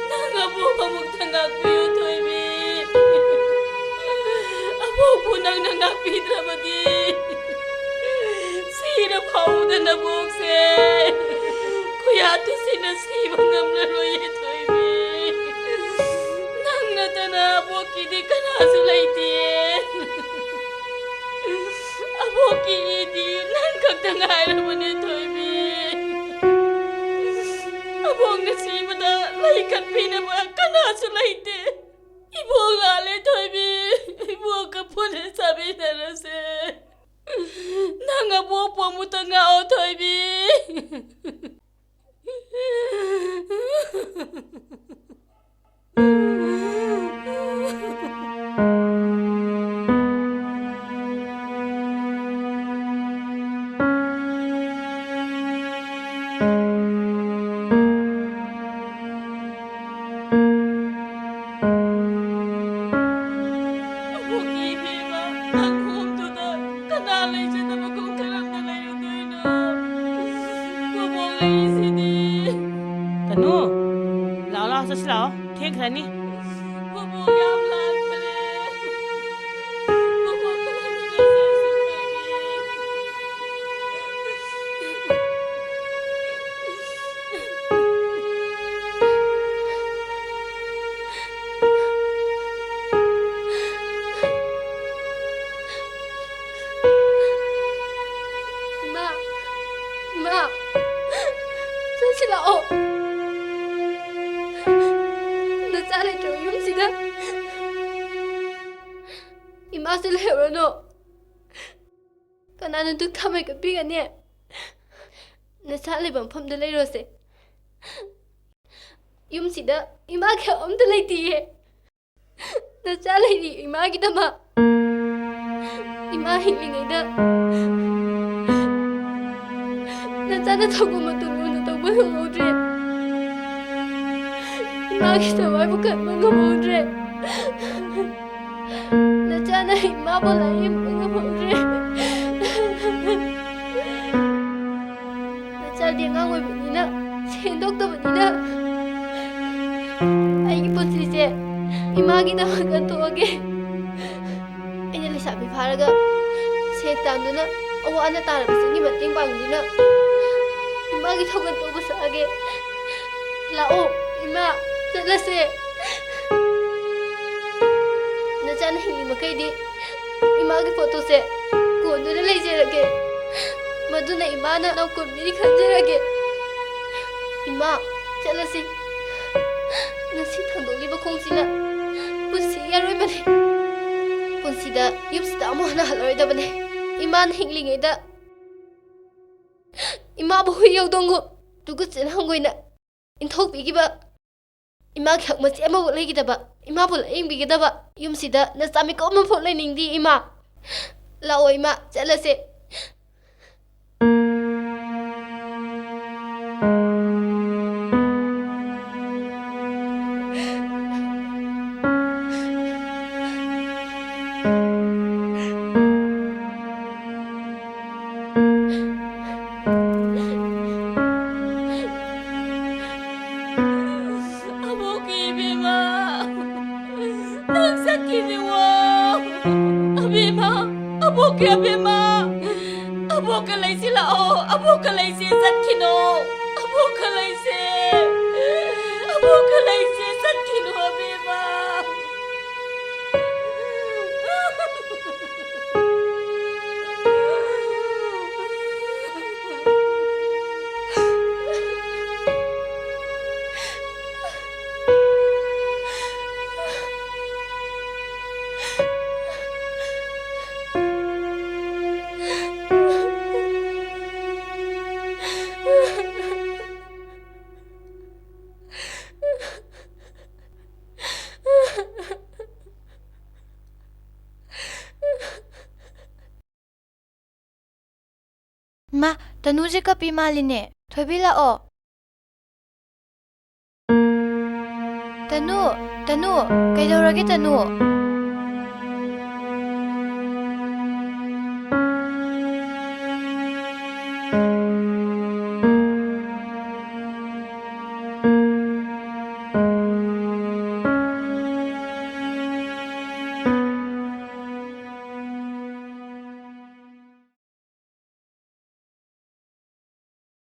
ꯅꯪ ꯑꯕꯣꯛ ꯑꯃꯨꯛꯇ ꯉꯥꯛꯄꯤꯌꯨ, ꯊꯣꯏꯕꯤ꯫ ꯑꯕꯣꯛꯄꯨ ꯅꯪꯅ ꯉꯥꯛꯄꯤꯗ꯭ꯔꯕꯗꯤ, ꯁꯤꯔ ꯐꯥꯎꯗ ꯅꯕꯣꯛꯁꯦ ꯈꯨꯌꯥ ꯇꯨꯁꯤꯟꯅ ꯁꯤꯕ ꯉꯝꯂꯔꯣꯏꯌꯦ, ꯊꯣꯏꯕꯤ꯫ ꯅꯪ ꯅꯠꯇꯅ ꯑꯕꯣꯛꯀꯤꯗꯤ ꯀꯅꯥꯁꯨ ꯂꯩꯇꯤꯌꯦ꯫ ꯑꯕꯣꯛꯀꯤ ꯏꯗꯤ ꯅꯪ ꯈꯛꯇ ꯉꯥꯏꯔꯕꯅꯦ, ꯊꯣꯏꯕꯤ꯫ ꯑꯕꯣꯛꯅ ꯁꯤꯕꯗ ꯂꯩ ꯀꯠꯄꯤꯅꯕ ꯀꯅꯥꯁꯨ ꯂꯩꯇꯦ꯫ ꯏꯕꯣꯛ ꯂꯥꯜꯂꯦ, ꯊꯣꯏꯕꯤ꯫ ꯏꯕꯣꯛꯀ ꯄꯨꯟꯅ ꯆꯥꯃꯤꯟꯅꯔꯁꯦ꯫ ꯅꯪ ꯑꯕꯣꯛꯄꯨ ꯑꯃꯨꯛꯇ ꯉꯥꯛꯑꯣ, ꯊꯣꯏꯕꯤ꯫ ꯑꯩꯁꯤꯗꯤ꯫ ꯀꯅꯨ, ꯂꯥꯛꯑꯣ, ꯂꯥꯛꯑꯣ, ꯆꯠꯁꯤ ꯂꯥꯛꯑꯣ, ꯊꯦꯡꯈ꯭ꯔꯅꯤ꯫ ꯕꯣꯕꯣꯛ ꯌꯥꯝ ꯂꯥꯛꯄꯅꯦ꯫ ꯕꯣꯕꯣꯛ ꯀꯗꯥꯏꯗ ꯂꯩꯒꯦ? ꯏꯃꯥ, ꯏꯃꯥ, ꯆꯠꯁꯤ ꯂꯥꯛꯑꯣ꯫ ꯅꯆꯥ ꯂꯩꯇ꯭ꯔꯕ ꯌꯨꯝꯁꯤꯗ ꯏꯃꯥꯁꯨ ꯂꯩꯍꯧꯔꯅꯨ꯫ ꯀꯅꯥꯅ ꯗꯨꯛ ꯊꯥꯃꯩ ꯀꯠꯄꯤꯒꯅꯤ? ꯅꯆꯥ ꯂꯩꯕ ꯃꯐꯝꯗ ꯂꯩꯔꯣꯁꯦ꯫ ꯌꯨꯝꯁꯤꯗ ꯏꯃꯥ ꯈꯛ ꯑꯝꯇ ꯂꯩꯇꯤꯌꯦ꯫ ꯅꯆꯥ ꯂꯩꯔꯤ ꯏꯃꯥꯒꯤꯗꯃꯛ꯫ ꯏꯃꯥ ꯍꯤꯡꯂꯤꯉꯩꯗ ꯅꯆꯥꯅ ꯊꯧꯕ ꯃꯇꯝ ꯂꯨꯅ ꯇꯧꯕ ꯉꯝꯍꯧꯗ꯭ꯔꯦ꯫ ꯏꯃꯥꯒꯤ ꯊꯋꯥꯏꯕꯨ ꯀꯟꯕ ꯉꯝꯍꯧꯗ꯭ꯔꯦ꯫ ꯅꯆꯥꯅ ꯏꯃꯥꯕꯨ ꯂꯥꯌꯦꯡꯕ ꯉꯝꯍꯧꯗ꯭ꯔꯦ꯫ ꯅꯆꯥꯗꯤ ꯑꯉꯥꯡ ꯑꯣꯏꯕꯅꯤꯅ, ꯁꯦꯟ ꯊꯣꯛꯇꯕꯅꯤꯅ, ꯑꯩꯒꯤ ꯄꯨꯟꯁꯤꯁꯦ ꯏꯃꯥꯒꯤꯗꯃꯛ ꯀꯟꯊꯣꯛꯑꯒꯦ꯫ ꯑꯩꯅ ꯂꯩꯁꯥꯕꯤ ꯐꯥꯔꯒ ꯁꯦꯟ ꯇꯥꯟꯗꯨꯅ, ꯑꯋꯥ ꯑꯅꯥ ꯇꯥꯔꯕꯁꯤꯡꯒꯤ ꯃꯇꯦꯡ ꯄꯥꯡꯗꯨꯅ, ꯏꯃꯥꯒꯤ ꯊꯧꯒꯜ ꯇꯧꯕ ꯁꯥꯒꯦ꯫ ꯂꯥꯛꯑꯣ ꯏꯃꯥ, ꯆꯠꯂꯁꯦ꯫ ꯅꯆꯥꯅ ꯍꯤꯡꯂꯤ ꯃꯈꯩꯗꯤ ꯏꯃꯥꯒꯤ ꯐꯣꯇꯣꯁꯦ ꯀꯣꯟꯗꯨꯅ ꯂꯩꯖꯔꯒꯦ꯫ ꯃꯗꯨꯅ ꯏꯃꯥꯅ ꯅꯥꯎꯀꯨꯝꯕꯤꯅꯤ ꯈꯟꯖꯔꯒꯦ꯫ ꯏꯃꯥ, ꯆꯠꯂꯁꯤ꯫ ꯉꯁꯤ ꯊꯥꯡꯗꯣꯛꯂꯤꯕ ꯈꯣꯡꯁꯤꯅ ꯄꯨꯟꯁꯤꯒꯤ ꯑꯔꯣꯏꯕꯅꯤ꯫ ꯄꯨꯟꯁꯤꯗ ꯌꯨꯝꯁꯤꯗ ꯑꯃꯨꯛ ꯍꯟꯅ ꯍꯜꯂꯔꯣꯏꯗꯕꯅꯤ꯫ ꯏꯃꯥꯅ ꯍꯤꯡꯂꯤꯉꯩꯗ ꯏꯃꯥꯕꯨ ꯍꯨꯏ ꯍꯧꯗꯣꯡꯒꯨꯝ ꯇꯨꯀꯠꯆꯅ ꯍꯪꯒꯣꯏꯅ ꯏꯟꯊꯣꯛꯄꯤꯈꯤꯕ, ꯏꯃꯥꯒꯤ ꯍꯛ ꯃꯆꯦꯠ ꯑꯃꯐꯥꯎ ꯂꯩꯈꯤꯗꯕ, ꯏꯃꯥꯕꯨ ꯂꯥꯌꯦꯡꯕꯤꯒꯗꯕ ꯌꯨꯝꯁꯤꯗ ꯅꯆꯥ ꯃꯤꯀꯨꯞ ꯑꯃꯐꯥꯎ ꯂꯩꯅꯤꯡꯗꯦ ꯏꯃꯥ꯫ ꯂꯥꯛꯑꯣ ꯏꯃꯥ, ꯆꯠꯂꯁꯦ꯫ ꯆꯠꯈꯤꯅꯣ꯫ ꯑꯕꯣꯛ ꯈꯂꯩꯁꯦ, ꯑꯕꯣꯛ ꯈꯂꯩꯁꯦ ꯆꯠꯈꯤꯅꯣ ꯑꯕꯦꯝꯃ꯫ ꯃꯥ, ꯇꯅꯨꯁꯦ ꯀꯞꯄꯤ ꯃꯥꯜꯂꯤꯅꯦ꯫ ꯊꯣꯏꯕꯤ, ꯂꯥꯛꯑꯣ꯫ ꯇꯅꯨ, ꯇꯅꯨ, ꯀꯩꯗꯧꯔꯒꯦ ꯇꯅꯨ?